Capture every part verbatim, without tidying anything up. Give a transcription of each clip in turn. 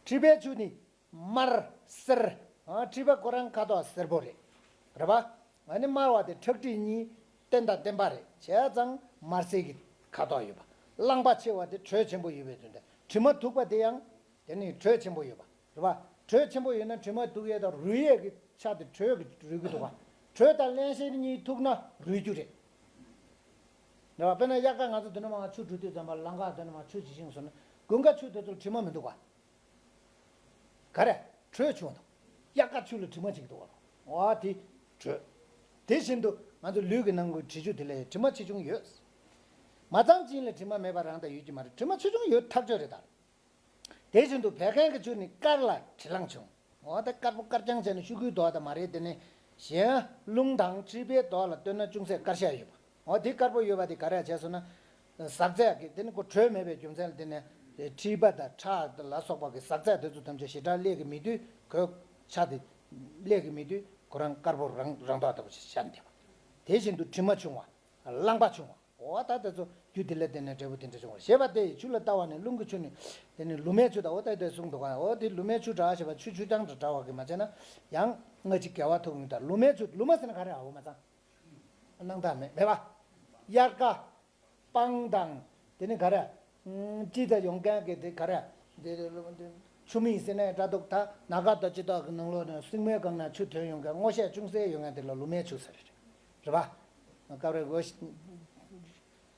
མཁྲིས་པའི་ཆུ་ནི་དམར་སེར། ཨ། མཁྲིས་པ་ཁོ་རང་ཁ་དོག་སེར་པོ་རེད། རེད་པ། ཨ་ནི་དམར་བ་དེ་ཁྲག་མཁྲིས་གཉིས་རྟེན་དང་བརྟེན་པ་རེད། བྱས་ཙང་དམར་སེར་གྱི་ཁ་དོག་ཡོད་པ། རླངས་པ་ཆེ་བ་དེ་དྲོད་ཆེན་པོ་ཡོད་པའི་དོན་དུ། དྲི་མ་དུགས་པ་དེ་ཡང་དེ་ནི་དྲོད་ཆེན་པོ་ཡོད་པ། རེད་པ། དྲོད་ཆེན་པོ་ཡོད་ན་དྲི་མ་དུགས་ཡས་དང་རུལ་ཡས་ཀྱི་ཆ་དེ་དྲོད་ཀྱིས་རུལ་གྱི་འདུག་ག། དྲོད་དང་རླན་གཤེར་གཉིས་ཐུག་ན་རུལ་རྒྱུ་རེད། རེད་པ། དཔེར་ན་དབྱར་ཁ་ང་ཚོ་དེ་ནས་མར་ཆུ་འགྲོ་དུས་ཙམ་པ་ལམ་ཁ་དེ་ནས་མར་ཆུ་ཇི་བཞིན་སོང་ན་དགུན་ཁ་ཆུ་དེ་ཚོར་དྲི་མ་མི་འདུག་ག། ག་རེ། དྲོད་ཆུང་བ་དང་། དབྱར་ཁ་ཆུ་ལ་དྲི་མ་ཅིག་འདུག་ག། འོ་དེ་དྲོད། དེ་བཞིན་དུ་ང་ཚོ་ལུས་ཀྱི་ནང་གི་དྲི་ཆུ་དེ་ལ་དྲི་མ་ཆེ་ཆུང་ཡོད། མ་ཚང་ཅན་ལ་དྲི་མ་མེད་པ་རང་དང་ཡོད་ཀྱི་མ་རེད། དྲི་མ་ཆེ་ཆུང་ཡོད་ཐག་ཆོད་རེད་ད། དེ་བཞིན་དུ་བད་ཀན་གྱི་ཆུ་ནི་དཀར་ལ་དྲི་རླངས་ཆུང་། འོ་ད་དཀར་པོ་དཀར་རྐྱང་བྱས་ནས་ཤོག་གུའི་མདོག་དང་མ་རེད། དེ་ནི་གཞན་རླུང་དང་མཁྲིས་པའི་མདོག་ལ་ལྟོས་ན་ཅུང་ཟད་དཀར་ཤ་ཡོད་པ། འོ་དེ་དཀར་པོ་ཡོད་པ་དེ་ག་རེ་བྱས་སོང་ན། ཟག་རྫས་ཀྱི་དེ་ནི་ཁོ་དྲོད་མེད་པའི་རྒྱུ་མཚན་ལ་བརྟེན་ནས་མཁྲིས་པ་དང་ཁྲག་ལ་སོགས་པ་གི་ཟག་རྫས་དེ་ཚོ་ཐམས་ཅད་ཞེ་དྲག་སླེབས་ཀྱི་མེད་དུས་ཁོའི་ཆ་དེ་སླེབས་ཀྱི་མེད་དུས་ཁོ་རང་དཀར་པོ་རང་རང་མདོག་ལྟ་བུ་ཞིག་ཤར་འདེབས་པ། དེ་བཞིན་དུ་དྲི་མ་ཆུང་བ། རླངས་པ་ཆུང་བ། འོ་ད་དེ་ཚོ་རྒྱུ་དེ་ལ་བརྟེན་ནས་འབྲས་བུ་དེ་འདྲ་བྱུང་བ་ཞེས་པ་སྟེ། ཆུ་ལ་ལྟ་བ་ནི་རླུང་གི་ཆུ་ནི་དེ་ནི་ལུ་མའི་ཆུ་དང་། འོ་ད་དེ་གསུངས་འདུག་ག། འོ་དེ་ལུ་མའི་ཆུ་འདྲ་ཞེས་པ་ཆུ་ཆུ་རྐྱང་དང་འདྲ་བ་གི་མ་བྱས་ན་ཡང་སྔ་ཕྱི་འགལ་བ་ཐུག་མི་དང་། ལུ་མའི་ཆུ། ལུ་མ་ཟེར་ན་ག་རེ། འོ་མ་ཚང་སྣང་དག་མེད་མེད་པ། དབྱར་ཁ། སྤང་དང་། དེ་ནི་ག་རེ། ཨུམ། དཔྱིད་དང་ཡོང་མཁན་གྱི་དེ་ག་རེ། དེ་ཆུ་མིག་ཟེར་ནས་འདྲ་འདུག། ད་ན་ག་དང་དཔྱིད་ཏོག་གི་ནང་ལོགས་ནས་སྲིང་མོའི་སྒང་ན་ཆུ་ཐོན་ཡོང་མཁན་སྔོ་ཤས་ཅུང་ཟད་ཡོད་མཁན་དེ་ལ་ལུ་མའི་ཆུ་ཟེར་རེད། རེད་པ། སྐབས་རེ་སྔོ་ཤ།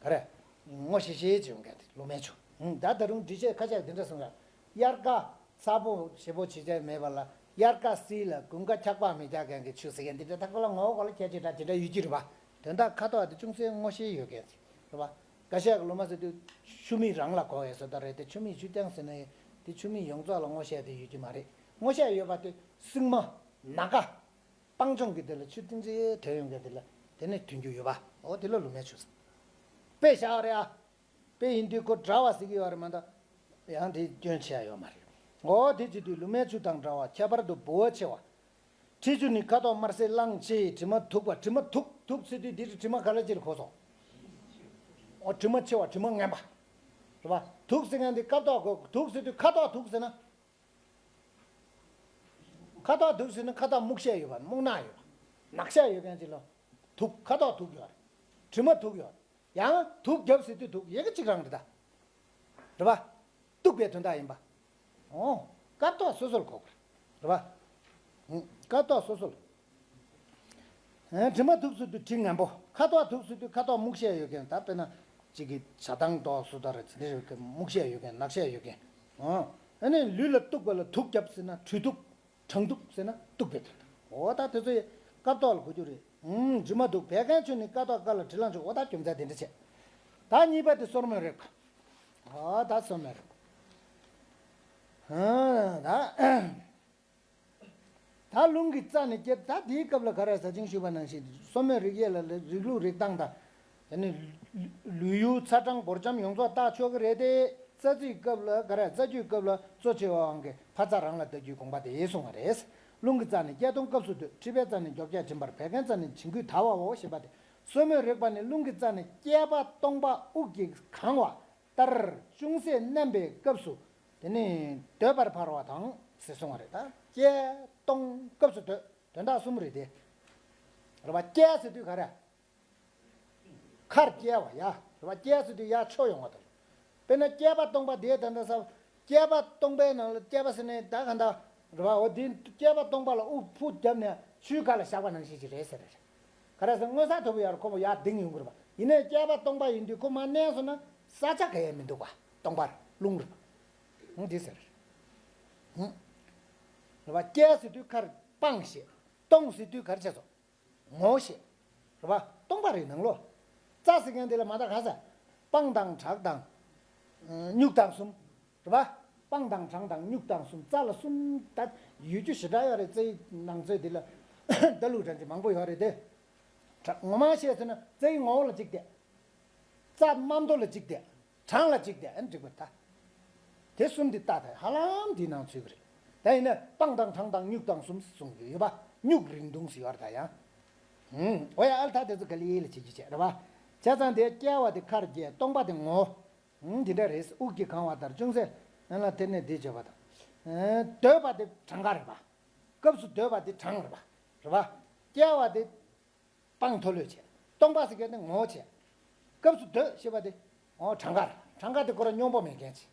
ག་རེ། སྔོ་ཤེས་ཤེས་ཅིག་ཡོང་མཁན་དེ་ལུ་མའི་ཆུ། ཨུམ། ད་ད་རུང་འགྲེལ་བཤད་ཁ་ཤས་འདི་འདྲ་གསུངས་ཡ། དབྱར་ཁ་ཚ་པོ་ཞེ་པོ་བྱེད་བྱ་མེད་པ་ལ། དབྱར་ཁ་བསིལ་ལ་དགུན་ཁ་འཁྱག་པ་མི་རྒྱག་མཁན་གྱི་ཆུ་ཟེར་མཁན་འདི་འདྲ། ད་ཁོ་ལ་ངོ་བོ་ལ་ཁྱད་ཆོས་འདྲ་ཇི་འདྲ་ཡོད་ཀྱི་རེད་པ། དོན་དག་ཁ་དོག་དེ་ཅུང་ཟད་སྔོ་ཤེས་ཡོད་མཁན་ཟེར། རེད་པ། འགའ་ཤས་ཀྱིས་ལོ་མ་ཟེར་དུས་ཆུ་མིག་རང་ལ་གོ་བའི་བཟོ་ལྟ་རེད་དེ། ཆུ་མིག་ཆུ་རྐྱང་ཟེར་ན་ཡང་དེ་ཆུ་མིག་ཡོངས་རྫོགས་ལ་སྔོ་ཤེས་དེ་ཡོད་ཀྱི་མ་རེད། སྔོ་ཤེས་ཡོད་པ་དེ་སྲིང་མོ། ན་ག། སྤང་ལྗོངས་ཀྱི་དེ་ལ་ཆུ་ཏིང་ཙེ་ཐོན་ཡོང་མཁན་དེ་ལ་དེ་ནས་ཐོན་རྒྱུ་ཡོད་པ། འོ་དེ་ལ་ལུ་མའི་ཆུ་ཟེར། དཔེ་བཞག་རེད་ཨ། དཔེ་ཡིན་དུས་ཁོ་འདྲ་བ་ཟེར་གྱི་ཡོད་རེད་མ་གཏོགས་ཡང་དེ་སྐྱོན་ཆེ་ཡ་ཡོད་མ་རེད། འོ་དེ་བྱེད་དུས་ལུ་མའི་ཆུ་དང་འདྲ་བ། ཁྱད་པར་དུ་ལྦུ་བ་ཆེ་བ། མཁྲིས་ཆུ་ནི་ཁ་དོག་དམར་སེར་རླངས་ཆེ། དྲི་མ་དུགས་པ། དྲི་མ་དུགས་དུགས་ཟེར་དུས་འདི་དྲི་མ་ག་ལ་ཅི་ལ་གོ་སོང་། འོ་དྲི་མ་ཆེ་བ། དྲི་མ་ངན་པ། རེད་པ། དུགས་ཟེར་མཁན་དེ་སྐབས་ཐོག་གོ། དུགས་ཟེར་དུས་ཁ་དོག་དུགས་ཟེར་ན། ཁ་དོག་དུགས་ཟེར་ན་ཁ་དོག་སྨུག་ཤས་ཡོད་པ། སྨུག་ནག་ཡོད་པ། ནག་ཤས་ཡོད་མཁན་ཅིག་ལ་དུགས། ཁ་དོག་དུགས་ཡོད་རེད། དྲི་མ་དུགས་ཡོད་རེད། ཡང་དུགས་རྒྱབ་ཟེར་དུས་དུགས་ཡི་གེ་གཅིག་རང་རེད་ད། རེད་པ། གཏུགས་པའི་དོན་དག་ཡིན་པ། འོ། སྐབས་ཐོག་སོ་སོར་གོ་དགོས་རེད། རེད་པ། ཧུམ། སྐབས་ཐོག་སོ་སོར། ཨ། དྲི་མ་དུགས་ཟེར་དུས་དྲི་ངན་པོ། ཁ་དོག་དུགས་ཟེར་དུས་ཁ་དོག་སྨུག་ཤས་ཡོད་མཁན། ད་དཔེར་ན་གཅིག་གི་ཇ་ཐང་མདོག་བཟོ་ལྟ་རེད། དེ་འདྲ་ཡོད་མཁན། སྨུག་ཤས་ཡོད་མཁན། ནག་ཤས་ཡོད་མཁན། འོ། ཨ་ནི་ལུས་ལ་གཏུགས་པ་ལ་དུགས་རྒྱབ་ཟེར་ན་དྲོད་གཏུགས། གྲང་གཏུགས་ཟེར་ན་གཏུགས་པའི་དོན་དག། འོ་ད་དེ་ཚོ་ཡི་སྐབས་ཐོག་ལ་གོ་རྒྱུ་རེད། ཨུམ། དྲི་མ་དུགས། བད་ཀན་ཆུ་ནི་ཁ་དོག་དཀར་ལ་དྲི་རླངས་ཆུང་། འོ་ད་རྒྱུ་མཚན་དེ་འདྲ་བྱས། ད་གཉིས་པ་དེ་སོར་མོས་རེག་པ། འོ་ད་སོར་མོས་རེག་པ། ཧ། ད། ད་རླུང་གི་རྩ་ནས་སྐྱེ། ད་དེའི་སྐབས་ལ་ག་རེ་ཟ་ཆིང་ཞུས་པ་ནང་བཞིན་སོར་མོས་རེག་ཡས་ལ་རེག་ལུགས་རེག་སྟངས་དང་། དེ་ནི་ལུས་ཡུལ་ཚ་གྲང་འབོར་འཇམ་ཡོངས་རྫོགས་བརྟག་ཆོག་གི་རེད་དེ། རྩ་རྩིས་སྐབས་ལ་ག་རེ། རྩ་རྒྱུས་སྐབས་ལ་གཙོ་ཆེ་བའང་གི་འཕར་རྩ་རང་ལ་ལྟ་རྒྱུའི་དགོངས་པ་དེ་གསུངས་པ་རེད། རླུང་གི་རྩ་ནི་སྐྱེ་སྟོང་སྐབས་སུ་འདོད། མཁྲིས་པའི་རྩ་ནི་མགྱོགས་རྒྱག་འབྱིན་པར། བད་ཀན་རྩ་ནི་བྱིང་རྒོད་དལ་བའོ་ཞེས་པ་སྟེ། སོར་མོས་རེག་པ་ནི་རླུང་གི་རྩ་ནི་སྐྱེས་པ་སྟོང་པ་དབུགས་ཀྱིས་གང་བ་ལྟར་ཅུང་ཟད་མནན་པའི་སྐབས་སུ་དེ་ནི་སྡོད་པར་འཕར་བ་དང་ཞེས་གསུངས་པ་རེད། ད་སྐྱེ་སྟོང་སྐབས་སུ་སྡོད། དོན་དག་གསུམ་རེད་དེ། རེད་པ། སྐྱེ་ཟེར་དུས་ག་རེ། ཁར་སྐྱེ་བ་ཡ། རེད་པ། སྐྱེ་ཟེར་དུས་ཡ་འཕྱོ་ཡོང་བ་དང་། དཔེར་ན་སྐྱེས་པ་སྟོང་པ་དེའི་ད་ལྟ་ས། སྐྱེས་པ་སྟོང་པའི་ནང་ལ་སྐྱེས་པ་ཟེར་ནས་ད་ག་འདྲ། རེད་པ། འོ་དེ་སྐྱེས་པ་སྟོང་པ་ལ་དབུགས་ཕུ་བརྒྱབ་ནས་ཆུའི་ཁ་ལ་བཞག་པ་ནང་བཞིན་ཞིག་རེད་ཟེར་རེད། ག་རེ་ཟེར། མངོན་གསལ་དོད་པོ་ཡར་ཁོ་མོ་ཡར་ལྡིང་ཡོང་གི་རེད་པ། ཡིན་ནའི་སྐྱེས་པ་སྟོང་པ་ཡིན་དུས་ཁོ་མར་མནན་སོང་ན་ས་ཆ་ག་ཡེ་མི་འདུག་པ། སྟོང་པར་རླུང་རེད་པ། ཧུང་། དེ་ཟེར། ཧུང་། རེད་པ། སྐྱེ་ཟེར་དུས་ཁར་སྤང་བྱེད། སྟོང་ཟེར་དུས་ག་རེ་བྱས་སོང་། ངོ་ཤེས། རེད་པ། སྟོང་པ་རེད་ནང་ལོགས། རྩ་ཟེར་མཁན་དེ་ལ་མ་ད་ག་ས། སྤང་དང་བྲག་དང་། སྨྱུག་དང་གསུམ། རེད་པ། སྤང་དང་བྲག་དང་སྨྱུག་དང་གསུམ། རྩ་ལ་གསུམ་ད་ཡོད་རྒྱུ་ཞེ་དྲག་ཡོད་རེད། རྩའི་ནང་ཚོད་འདི་ལ་ད་ལུགས་འདྲ་ཅིག་མང་པོ་ཡོད་རེད་དེ། བྲག་ངོ་མ་བཤད་ཟེར་ན་རྩའི་ངོ་བོ་ལ་གཅིག་བསྡད། རྩ་རྨ་མདོ་ལ་གཅིག་བསྡད། བྲག་ལ་གཅིག་བསྡད། ཨ་ནི་འགྲིག་པ་རེད་ད། དེ་གསུམ་འདི་ལྟ་ད་ཧ་ལམ་འདིའི་ནང་ཚུད་ཀྱི་རེད། ད་ཡིན་ན་སྤང་དང་བྲག་དང་སྨྱུག་དང་གསུམ་གསུང་གི་ཡོད་པ། སྨྱུག་རིང་ཐུང་ཟེར་བ་རེད་ད་ཡང་། ཧུང་། འོ་ཡ། ཨ་ལ་ད་དེ་ཚོ་ག་ལེ་ལ་བྱེད་རྒྱུ་བྱས་རེད་པ། བྱས་ཙང་དེ་སྐྱེ་བ་དེ་ཁར་སྐྱེ། སྟོང་པ་དེ་ངོ་། ཧུང་། འདི་འདྲ་རེད། དབུགས་ཀྱིས་གང་བ་ལྟར་ཅུང་ཟད་ཨ་ལ་དེ་ནས་འདི་བྱས་པ་དང་། སྡོད་པ་དེ་གྲངས་ཀ་རེད་པ། སྐབས་སུ་སྡོད་པ་དེ་གྲངས་རེད་པ། རེད་པ། སྐྱེ་བ་དེ་སྤང་མཐོལ་ལོས་བྱེད། སྟོང་པ་ཟེར་མཁན་དེ་ངོ་བོ་བྱེད། སྐབས་སུ་སྡོད་ཞེས་པ་དེ་འོ་གྲངས་ཀ་རེད། གྲངས་ཀ་དེ་ཁོ་རང་སྙོམས་པོ་མེད་མཁན་ཅིག་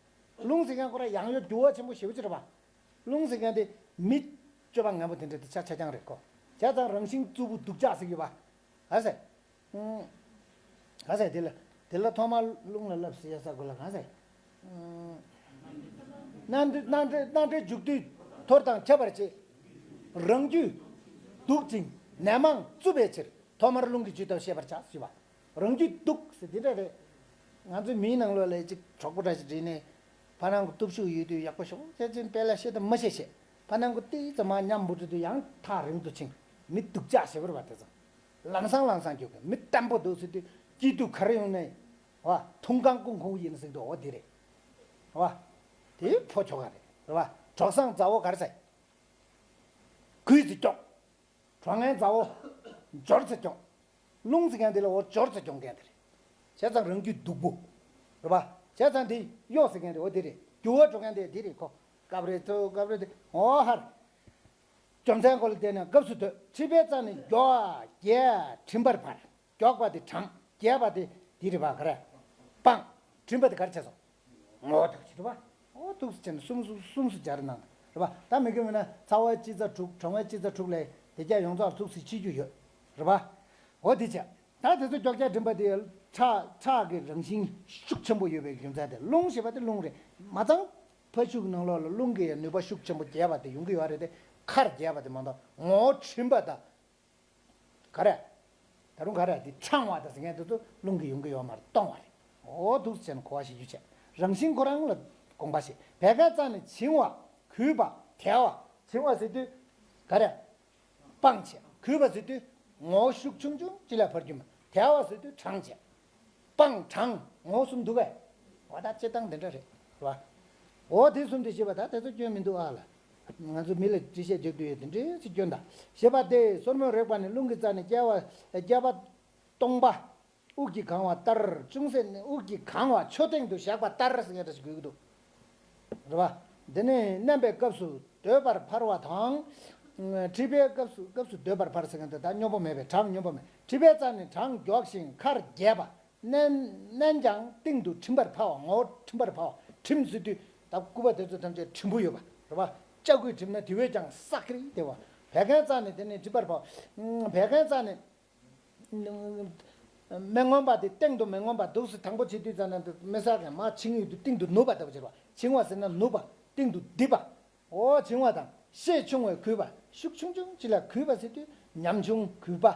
རླུང་ཟེར་མཁན་ཁོ་རང་ཡང་ཡོ་འགྱུར་བ་ཆེན་པོ་ཞེ་པོ་ཅིག་རེད་པ། རླུང་ཟེར་མཁན་དེ་མི་སྤྱོད་པ་ངན་པོ་དེ་འདྲ་དེ་ཆ་ཆ་རྐྱང་རེད་ཁོ། བྱས་ཙང་རང་བཞིན་རྩུབ་པོ་སྡུག་ཅག་ཟེར་གྱི་པ། ཨ་ཟེ། ཨུམ། ག་ཟེ་དེ་ལ། དེ་ལ་ཐོག་མར་རླུང་ལ་བསླབ་ཟེར་ཡ་ས་གོ་ལ་ག་ཟེ། ཨུམ། རྣམ་འགྲེལ་རྣམ་འགྲེལ་རྣམ་འགྲེལ་མཇུག་བསྡུས་འཐོར་དང་ཁྱབ་པར་བྱེད། རང་རྒྱུད་སྡུག་ཅིང་ནད་མང་རྩུབ་པའི་ཕྱིར་ཐོག་མར་རླུང་གི་བཅུད་ལྟ་བུ་བཤད་པར་བྱ་ཞུས་པ། རང་རྒྱུད་སྡུག་ཟེར་དེ་འདྲ་རེད། ང་ཚོའི་མིའི་ནང་ལོགས་ལ་ཅིག་གྲོགས་པོ་འདྲ་ཞིག་བསྒྲིགས་ནས་ཕ་ནང་གི་སྟོབས་ཤུགས་ཡོད་དུས་ཡག་པོ་ཞོག་ཅེས་ཅིན་དཔེ་ལ་བཤད་དུ་མི་ཤེས་ཤེས། ཕ་ནང་གི་ཏིག་ཙམ་མ་ཉམས་འབུ་འདྲ་དུས་ཡང་ཐག་རིང་དུ་ཕྱིན། མི་སྡུག་ཅག་ཞེ་པོ་རེད་པ་དེ་ཚོ། ལམ་སང་ལམ་སང་རྒྱུག་གི་མི་བརྟན་པོ་འདུག་ཟེར་དུས་སྐྱིད་སྡུག་ག་རེ་ཡོང་ནའི། བ། འཐུང་ཁང་ཀུང་ཁུང་ཡིན་ཟེར་དུས་འོ་དེ་རེད། བ། དེ་ཕོ་ཁྱོ་ག་རེད། རེད་བ། གྲོགས་སང་མཛའ་བོ་ག་རེ་ཟེར། གུས་ཟེར་ཀྱོག་གྲོགས་ངན་མཛའ་བོ། འབྱོར་ཟེར་ཀྱོག་རླུང་ཟེར་མཁན་དེ་ལ་འོ་འབྱོར་ཟེར་ཀྱོག་མཁན་དེ་རེད། བྱས་ཙང་རང་རྒྱུད་སྡུག་པོ། རེད་བ། བྱས་ཙང་དེ་གཡོ་ཟེར་མཁན་དེ་འོ་དེ་རེད། འགྱུར་བ་འགྲོ་མཁན་དེ་དེ་རེད་ཁོ། སྐབས་རེ་ཚོ་སྐབས་རེ་དེ་འོ་ཧར། རྒྱུ་མཚན་སྐོར་ལ་བལྟས་ན་སྐབས་སུ་སྡོད། འཁྲིད་པའི་རྩ་ནི་མགྱོགས་རྒྱས་འབྲིམ་པར་བར། མགྱོགས་པ་དེ་གྲངས། རྒྱས་པ་དེ་དེ་རེད་པ་ག་རེ། སྤང་། འབྲིམ་པ་དེ་ག་རེ་བྱས་སོང་། ངོ་བོ་དག་ཅིག་རེད་པ། འོ་འདུག་སེ་བྱས་ནས་གསུམ་གསུམ་གསུམ་གསུམ་སྦྱར་གནང་། རེད་པ། ད་མི་དགོས་མིན་ན་ཚ་བ་སྤྱི་རྩ་དྲུག་གྲང་བ་སྤྱི་རྩ་དྲུག་ལས་དེ་རྒྱ་ཡོངས་རྫོགས་འདུག་སེ་ཕྱེ་རྒྱུ་ཡོད། རེད་པ། འོ་དེ་བྱས། ད་དེ་ཚོ་མགྱོགས་རྒྱས་འབྲིམ་པ་དེ་ཁྲག་ཁྲག་གི་རང་བཞིན་ཤུགས་ཆེན་པོ་ཡོད་པའི་རྒྱུ་མཚན་དེ་རླུང་ཞེས་པ་དེ་རླུང་རེད། མ་ཚང་ཕ་ཤུགས་ནང་ལོགས་ལ་རླུང་གི་ནུས་པ་ཤུགས་ཆེན་པོ་རྒྱས་པ་དེ་ཡོང་གི་ཡོད་རེད་དེ། ཁར་རྒྱས་པ་དེ་མ་གཏོགས་ངོ་བོ་འབྲིམ་པ་དང་། ག་རེ། ད་རུང་ག་རེ་དེ་འཕྲང་བ་དང་ཟེར་མཁན་དེ་ཚོ་རླུང་གིས་ཡོང་གི་ཡོད་མ་རེད། སྟོང་བ་རེད། འོ་འདུག་སེ་བྱས་ནས་གོ་བ་ཞིག་རྒྱུ་བྱས། རང་བཞིན་ཁོ་རང་ལ་དགོངས་པ་བཞེས། བད་ཀན་རྩ་ནི་བྱིང་བ། གུས་པ། དལ་བ། བྱིང་བ་ཟེར་དུས། ག་རེ། སྤང་བྱས། གུས་པ་ཟེར་དུས། ངོ་བོ་ཤུགས་ཆུང་ཆུང་ཅིག་ལ་འཕར་རྒྱུ་མ། དལ་བ་ཟེར་དུས་གྲངས་བྱས། སྤང་གྲངས་ངོ་བོ་གསུམ་འདུག་གས། འོ་ད་སྤྱིར་བཏང་འདི་འདྲ་རེད། རེད་བ། འོ་དེ་གསུམ་དེ་ཤེས་པ་ད་དེ་ཚོ་སྐྱོན་མི་འདུག་ཨ་ལ། ང་ཚོ་མི་ལ་འགྲེལ་བཤད་རྒྱག་དུས་ཡོད་དེ་འདྲའི་ཚིག་སྐྱོན་དང་ཞེས་པ་སྟེ། སོར་མོས་རེག་པ་ནི་རླུང་གི་རྩ་ནི་རྒྱས་པ་རྒྱས་པ་སྟོང་པ། དབུགས་ཀྱིས་གང་བ་ལྟར། ཅུང་ཟད་ནི་དབུགས་ཀྱིས་གང་བ་མཆོད་སྟེང་དུ་བཞག་པ་ལྟར་ཟེར་མཁན་འདྲ་ཞིག་དགོས་ཀྱི་འདུག་རེད་བ། འདི་ནི་མནན་པའི་སྐབས་སུ་སྡོད་པར་འཕར་བ་དང་། འཁྲིད་པའི་སྐབས་སུ་སྐབས་སུ་སྡོད་པར་འཕར་ཟེར་མཁན་འདི་ད་སྙོམས་པོ་མེད་པའི་གྲངས་སྙོམས་པོ་མེད། འཁྲིད་པའི་རྩ་ནི་གྲངས་མགྱོགས་ཤིང་ཁར་རྒྱས་པ། མནན་མནན་ཀྱང་སྟེང་དུ་འབྲིམ་པར་འཕར་བ། ངོ་བོ་འབྲིམ་པར་འཕར་བ། འབྲིམ་ཟེར་དུས་ད་སྐུད་པ་དེ་ཚོ་ཐམས་ཅད་འབྲིམ་པོ་ཡོད་པ་རེད་བ། ལྕགས་སྐུད་འབྲིམ་ན་དེ་བས་ཀྱང་སྲ་ཀི་རི་བདེ་བ། བད་ཀན་རྩ་ནི་དེ་ནི་འབྲིམ་པར་འཕར་བ། བད་ཀན་རྩ་ནི། མི་མངོན་པ་དེ་སྟེང་དུ་མི་མངོན་པ་འདུག་སེ་དང་པོ་བྱེད་དུས་ཙམ་ན་འདི་མི་ས་གན་མ་ཕྱིང་ཡུལ་དུ་སྟེང་དུ་ནུབ་པ་ལྟ་བུ་བྱེད་པ། ཕྱིང་བ་ཟེར་ན་ནུབ་པ། སྟེང་དུ་རྡིབ་པ། འོ་ཕྱིང་བ་དང་ཤས་ཆུང་བས་གུས་པ། ཤུགས་ཆུང་ཆུང་ཅིག་ལ་གུས་པ་ཟེར་དུས་ཉམ་ཆུང་གུས་པ།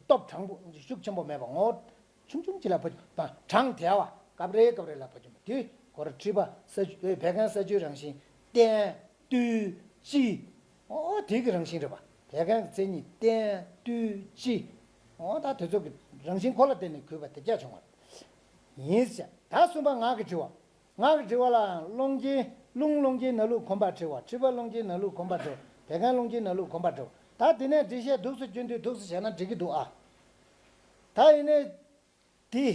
སྟོབས་དྲང་པོ་ཤུགས་ཆེན་པོ་མེད་པ་ངོ་བོ་ཆུང་ཆུང་ཅིག་ལ་ཕ་དང་གྲངས་དལ་བ་སྐབས་རེ་སྐབས་རེ་ལ་ཕ་ཆུང་བ་དེ་ཁོ་ར་འཁྲིད་པ་ས་བད་ཀན་ས་བཅུའི་རང་བཞིན་བརྟན། བཏུལ། ལྕི། ཨོ་དེ་གི་རང་བཞིན་རེད་པ། བད་ཀན་གྱི་མཚན་ཉིད་བརྟན། བཏུལ། ལྕི། ཨོ་ད་དེ་ཚོ་གི་རང་བཞིན་ཁོ་ལ་བརྟེན་ནས་གུས་པ་དེ་རྒྱ་ཆུང་བ་རེད། ཡིན་ཟེར། ད་གསུམ་པ་ངག་གི་དྲི་བ། ངག་གི་དྲི་བ་ལ་རླུང་གིས་རླུང་རླུང་གིས་ནང་ལུགས་གོམས་པར་འཁྲིལ་བ། མཁྲིས་པ་རླུང་གིས་ནང་ལུགས་གོམས་པར་འཁྲིལ་བ། བད་ཀན་རླུང་གིས་ནང་ལུགས་གོམས་པར་འཁྲིལ་བ། ད་དེ་ནས་འགྲེལ་བཤད་འདུག་སེ་སྐྱོན་དུས་འདུག་སེ་བྱས་ན་འགྲིག་གི་འདུག་ཨ། ད་ཡིན་ནའི། དེ།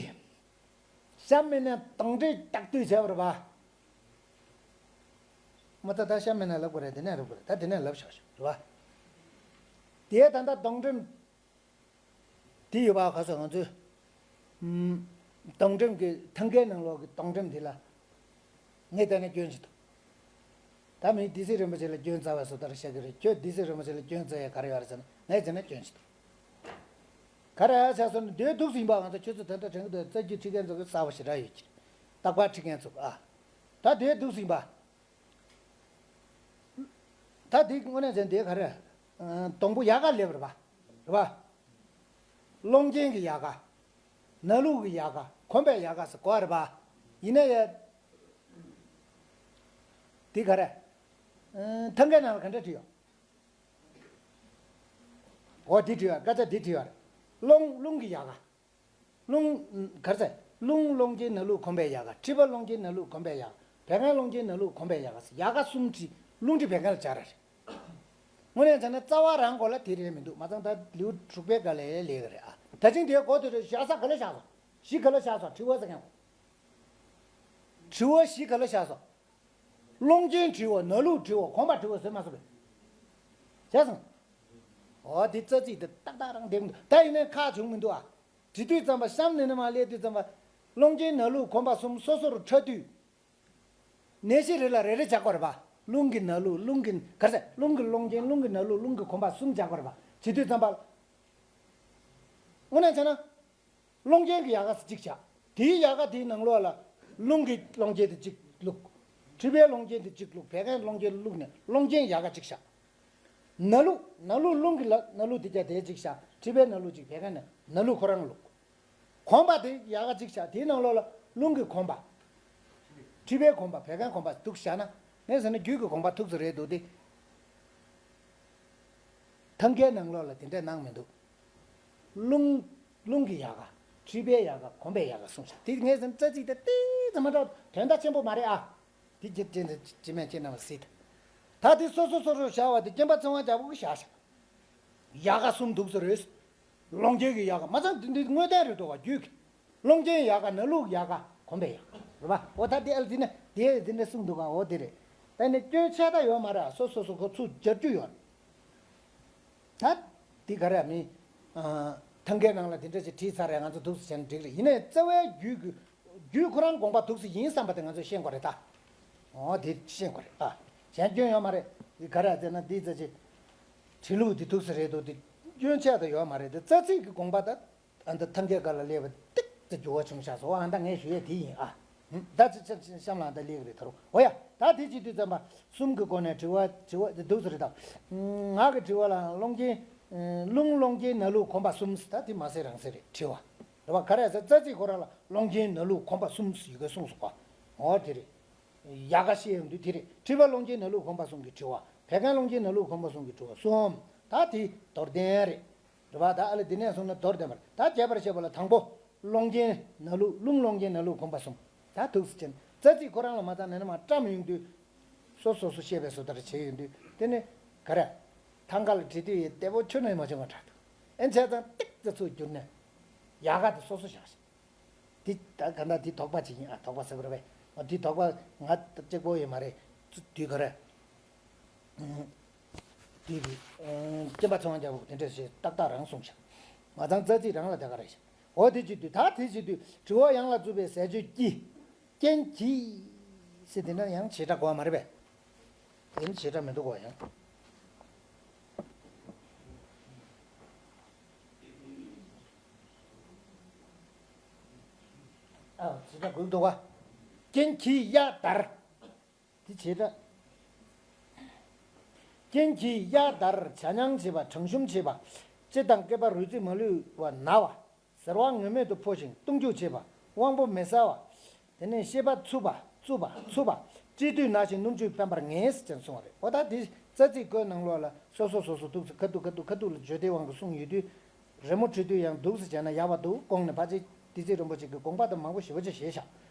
གཤམ་མི་ནས་དོང་འགྲེམས་རྟགས་བསྡུས་བྱས་པ་རེད་པ། མ་ད་ད་གཤམ་མི་ནས་ལབ་དགོས་རེད། དེ་ནས་ལབ་དགོས་རེད། ད་དེ་ནས་ལབ་བཞག་ཞོག་རེད་པ། དེ་ད་ལྟ་དོང་འགྲེམས། དེ་ཡོད་པ་ག་ཚོད་ང་ཚོས། ཨུམ། དོང་འགྲེམས་ཀྱི་ཐང་གའི་ནང་ལོགས་ཀྱི་དོང་འགྲེམས་དེ་ལ། ངས་བལྟས་ན་སྐྱོན་ཞིག་འདུག་ད་མི་སྡེ་སྲིད་རིན་པོ་ཆེ་ལ་སྐྱོན་བཙལ་བའི་བཟོ་ལྟར་བཤད་ཀྱི་རེད། ཁྱོད་སྡེ་སྲིད་རིན་པོ་ཆེ་ལ་སྐྱོན་བཙལ་ཡ་ག་རེ་ཡོད་རེད་ཟེར་ན་ངས་བྱས་ན་སྐྱོན་ཞིག་འདུག་ག་རེ་ཡ་ཆགས་སོང་ན་དེའི་འདུག་སེ་ཡིན་པ་ང་ཚོ་ཁྱོད་ཚོ་ད་ལྟ་དྲན་གྱི་འདུག་རྩ་རྒྱུད་ཁྲིད་མཁན་ཚོ་གི་གསར་པ་ཞེ་དྲག་ཡོད་ཀྱི་རེད། རྟག་པར་ཁྲིད་མཁན་ཚོ་གི་ཨ། ད་དེའི་འདུག་སེ་ཡིན་པ། ད་དེ་དངོས་གནས་བྱས་ན་དེ་ག་རེ། ཨ། སྡོང་པོ་ཡལ་ག་སླེབས་རེད་པ། རེད་པ། སློང་རྐྱེན་གྱི་ཡལ་ག་ནང་ལུགས་ཀྱི་ཡལ་ག་གོམས་པའི་ཡལ་ག་ཟེར་གོ་རེད་པ། ཡིན་ན་ཡང་། དེ་ག་རེ། ཨ། ཐང་གའི་ནང་ལ་ག་འདྲ་བྲིས་ཡོད། འོ་དེ་བྲིས་ཡོད། སྐད་ཆ་དེ་བྲིས་ཡོད་རེད། སློང་སློང་གི་ཡལ་ག་རླུང་། ག་རེ་ཟེར། རླུང་སློང་རྐྱེན་ནང་ལུགས་གོམས་པའི་ཡལ་ག་མཁྲིས་པ་སློང་རྐྱེན་ནང་ལུགས་གོམས་པའི་ཡལ་ག་བད་ཀན་སློང་རྐྱེན་ནང་ལུགས་གོམས་པའི་ཡལ་ག་ཟེར་ཡལ་ག་གསུམ་བྲིས། རླུང་མཁྲིས་བད་ཀན་ལ་སྦྱར་ར་རེད། དངོས་གནས་བྱས་ན་རྩ་བ་རང་སྐོར་ལ་དེ་རེད་མི་འདུག་མ་ཚང་ད་ལེའུ་དྲུག་པའི་སྒང་ལ་ལས་ཀྱི་རེད་ཨ། ད་ཅིང་དེའི་གོ་དེ་རེད། བཞག་ས་ག་ལ་བཞག་སོང་། གཞི་ག་ལ་བཞག་སོང་། དྲི་བ་ཟེར་མཁན། དྲི་བ་གཞི་ག་ལ་བཞག་སོང་། ཀློང་ཆེན་བྲི་བ། ནང་ལུགས་བྲི་བ། གོམས་པ་བྲི་བ་བཟོས་མ་སོང་བས། བྱས་སོང་། འོ་དེ་རྩ་ཚིག་དེ་ཏག་ཏག་རང་བསྡད་མི་འདུག་ད་ཡིན་ནའི་ཁག་བྱུང་མི་འདུག་ཨ། བྲི་དུས་ཙམ་པ་གཤམ་ནས་ནི་མར་སླེབས་དུས་ཙམ་པ། ཀློང་ཆེན་ནང་ལུགས་གོམས་པ་གསུམ་སོ་སོར་འཕྲོ་མཐུད། ནས་གཞི་རེ་ལ་རེ་རེ་སྦྱར་དགོས་རེད་པ། རླུང་གི་ནང་ལུགས། རླུང་གི་ག་རེ་ཟེར། རླུང་གི་ཀློང་ཆེན། རླུང་གི་ནང་ལུགས། རླུང་གི་གོམས་པ་གསུམ་སྦྱར་དགོས་རེད་པ། བྱེད་དུས་ཙམ་པ། དངོས་གནས་བྱས་ན། ཀློང་ཆེན་གྱི་ཡལ་ག་གཅིག་བཞག་དེའི་ཡལ་ག་དེའི་ནང་ལོགས་ལ། རླུང་གི་ཀློང་ཆེན་དེ་གཅིག་བླུགས། མཁྲིས་པའི་ཀློང་ཆེན་དེ་གཅིག་བླུགས། བད་ཀན་ཀློང་ཆེན་བླུགས་ནས་ཀློང་ཆེན་ཡལ་ག་གཅིག་བཞག་ནང་ལུགས། ནང་ལུགས་རླུང་གི་ལ་ནང་ལུགས་དེ་རྒྱ་དེ་གཅིག་བཞག་མཁྲིས་པའི་ནང་ལུགས་གཅིག་བད་ཀན་ནང་ནང་ལུགས་ཁོ་རང་བླུགས། གོམས་པ་དེ་ཡལ་ག་གཅིག་བཞག་དེའི་ནང་ལོགས་ལ་རླུང་གི་གོམས་པ། མཁྲིས་པའི་གོམས་པ། བད་ཀན་གོམས་པ་འདུག་བཞག་ན། ངས་ཟེར་ན་རྒྱུད་ཀྱི་དགོངས་པ་ཐུགས་སུ་རེད་འདུག་སྟེ། ཐང་གའི་ནང་ལོགས་ལ་དེ་འདྲས་གནང་མི་འདུག་རླུང་། རླུང་གི་ཡལ་ག། མཁྲིས་པའི་ཡལ་ག། གོམས་པའི་ཡལ་ག་གསུངས་ཤག་དེ་ངས་ཟེར་ན་རྩ་ཚིག་དེ་ཏིག་ཙམ་མ་འདྲ་དོན་དག་ཆེན་པོ་མ་རེད་ཨ། དེ་ཅི་ཅི་ཅི་མེད་ཅི་རྣམས་སྲིད། ད་དེ་སོ་སོ་སོ་སོར་བཞག་པ་དེ་སྐྱེམས་པ་ཚེ་དབང་རྒྱལ་པོ་གིས་བཞག་ཤག་ཡལ་ག་གསུམ་འདུག་ས་རེད། ཀློང་ཆེན་གྱི་ཡལ་ག་མ་ཚང་འདི་འདི་དངོས་བསྟན་རེད་འདུག་ག་རྒྱུད་ཀྱི། ཀློང་ཆེན་ཡལ་ག། ནང་ལུགས་ཡལ་ག། གོམས་པའི་ཡལ་ག་རེད་པ། འོ་ད་དེ་ཨ་ལ་དེ་ནས་དེ་དེ་འདྲ་གསུངས་འདུག་ག་འོ་དེ་རེད། ད་ནི་སྐྱོན་ཆེ་ད་ཡོད་མ་རེད། སོ་སོ་སོ་ཁོ་ཚུར་སྦྱར་རྒྱུ་ཡོད་རེད། ད་དེ་ག་རེ་མིན། ཐང་གའི་ནང་ལ་དེ་འདྲ་ཞིག་བྲིས་ཚར་རེད། ང་ཚོ་འདུག་སེ་བྱས་ན་འགྲིག་རེད། ཡིན་ནའི་རྩ་བའི་རྒྱུད་ཀྱི་རྒྱུད་ཁོ་རང་དགོངས་པ་འདུག་སེ་ཡིན་བསམ་པ་དེ་ང་ཚོས་ཤེས་དགོས་རེད་ད། འོ་དེ་ཤེས་དགོས་རེད་ཨ། གཞན་སྐྱོན་ཡོད་མ་རེད། དེ་ག་རེ་ཟེར་ན་འདི་རྩ་ཆེ། བྲིས་ལུགས་འདི་འདུག་སེ་རེད་འདུག་དེ་སྐྱོན་ཆེ་ད་ཡོད་མ་རེད། དེ་རྩ་ཚིག་གི་དགོངས་པ་ད། ཨ་འདི་ཐང་གའི་སྒང་ལ་སླེབས་པ་ཏིག་ཙམ་འགྱུར་བ་བྱུང་ཤག་སོ། ཨ་ད་ངས་ཞུ་ཡས་དེ་ཡིན་ཨ། ཧུམ། ད་ཅི་ཅི་ཅི་གཤམ་ལ་ད་སླེབས་ཀྱི་རེད་ད་རུང་། འོ་ཡ། ད་དེ་བྱེད་དུས་ཙམ་པ་གསུམ་གྱི་སྒོ་ནས་དྲི་བ་དྲི་བ་དེ་འདུག་སེ་རེད་ད། ངག་གི་དྲི་བ་ལ་ཀློང་ཆེན། རླུང་ཀློང་ཆེན་ནང་ལུགས་གོམས་པ་གསུམ། ད་དེ་མ་ཟེར་རང་ཟེར་རེད་དྲི་བ། རེད་པ། ག་རེ་ཟེར་རྩ་ཚིག་ཁོ་རང་ལ་ཀློང་ཆེན་ནང་ལུགས་གོམས་པ་གསུམ་ཡི་གེ་གསུངས་སོང་ག་འོ་དེ་རེད། ཡལ་ག་ཤེས་ཡོང་དུས་དེ་རེད། མཁྲིས་པ་ཀློང་ཆེན་ནང་ལུགས་གོམས་པ་གསུམ་གྱི་དྲི་བ། བད་ཀན་ཀློང་ཆེན་ནང་ལུགས་གོམས་པ་གསུམ་གྱི་དྲི་བ་གསུམ། ད་དེ་མདོར་བསྟན་རེད། རེད་པ། ད་ཨ་ལས་འདི་ནས་བཟུང་ན་མདོར་བསྟན་པར་ད་རྒྱས་པར་བཤད་པ་ལ་དང་པོ། ཀློང་ཆེན་ནང་ལུགས། རླུང་ཀློང་ཆེན་ནང་ལུགས་གོམས་པ་གསུམ། ད་ཐུགས་སུ་ཆེན། རྩ་ཚིག་ཁོ་རང་ལ་མ་ཚང་ནས་ན་མ་བཀྲམ་ཡོང་དུས། སོ་སོ་སོ་ཤེས་པའི་བཟོ་ལྟར་བྱས་ཡོང་དུས་དེ་ནི་ག་རེ། ཐང་ག་ལ་བྲིས་དུས་ཡི་བདེ་པོ་ཁྱོན་ནས་མ་བྱུང་བ་འདྲ་འདུག་ཨེ་བྱས་ཙང་ཏིག་ཙམ་ཚུར་བསྒྱུར་ནས། ཡལ་ག་དེ་སོ་སོ་བཞག་ཤག་འདི་ད་ག་འདྲ་འདི་དོགས་པ་ཅིག་ཡིན་ཨ། དོགས་པ་ཟེར་བ་རེད་པས། འོ་འདི་དོགས་པ་ང་གཅིག་པོ་ཡིན་མ་རེད། དུས་ག་རེ། དུས་ཀྱི། སྐྱེམས་པ་ཚེ་དབང་རྒྱལ་པོ་དེ་འདྲ་ཞིག་ཏག་ཏག་རང་གསུངས་ཤག་མ་ཚང་རྩ་ཚིག་རང་ལ་དེ་ག་རེ་ཤག་འོ་དེ་བྱེད་དུས་ད་དེ་བྱེད་དུས་དྲི་བ་ཡང་ལ་རྩུབ་པའི་ཟས་སྤྱོད་ཀྱིས། རྐྱེན་གྱིས། ཟེར་དེ་འདྲ་ཡང་བྱེ་བྲག་གོ་བ་མ་རེད་པས། དེ་ནི་བྱེ་བྲག་མི་འདུག་གོ་ཡང་། ཨ་ཇི་ལྟར་དགོས་འདུག་བ། རྐྱེན་གྱིས་གཡའ་དར། དེ་བྱེད་འདྲ། རྐྱེན་གྱིས་གཡའ་དར་བྱ་རྨྱང་བྱེད་པ། གྲང་ཤུམ་བྱེད་པ། ལྕེ་དང་སྐེད་པ་རུས་རྩིས་མ་ལུས་པ་ན་བ། ཟེར་བ་ངེས་མེད་དུ་འཕོ་ཞིང་གཏུམ་རྒྱུ་བྱེད་པ། དབང་པོ་མི་གསལ་བ། དེ་ནས་ཤེས་པ་འཚུབ་པ་རྩུབ་པ་འཚུབ་པ། དཀྲིས་དུས་ན་ཞིང་སྣུམ་བཅུད་སྤེན་པར་ངེས་ཅེས་གསུངས་པ་རེད། འོ་ད་དེ་རྩ་ཚིག་བཀོད་ནང་ལོགས་ལ་སོ་སོ་སོ་སོ་འདུག་སེ་ཁ་ཐུག་ཁ་ཐུག་ཁ་ཐུག་ལ་བརྗོད་བདེ་དབང་གིས་གསུངས་ཡོད་དུས། རི་མོ་བྲིས་དུས་ཡང་འདུག་སེ་བྱས་ན་ཡག་པ་འདུག་གོང་ནས་ཕལ་ཆེར་བདེ་ཚིག་རིན་པོ་ཆེ་གི་དགོངས་པ་དང་མང་པོ་ཞེ་པོ་ཅིག་བཞེས་ཤག་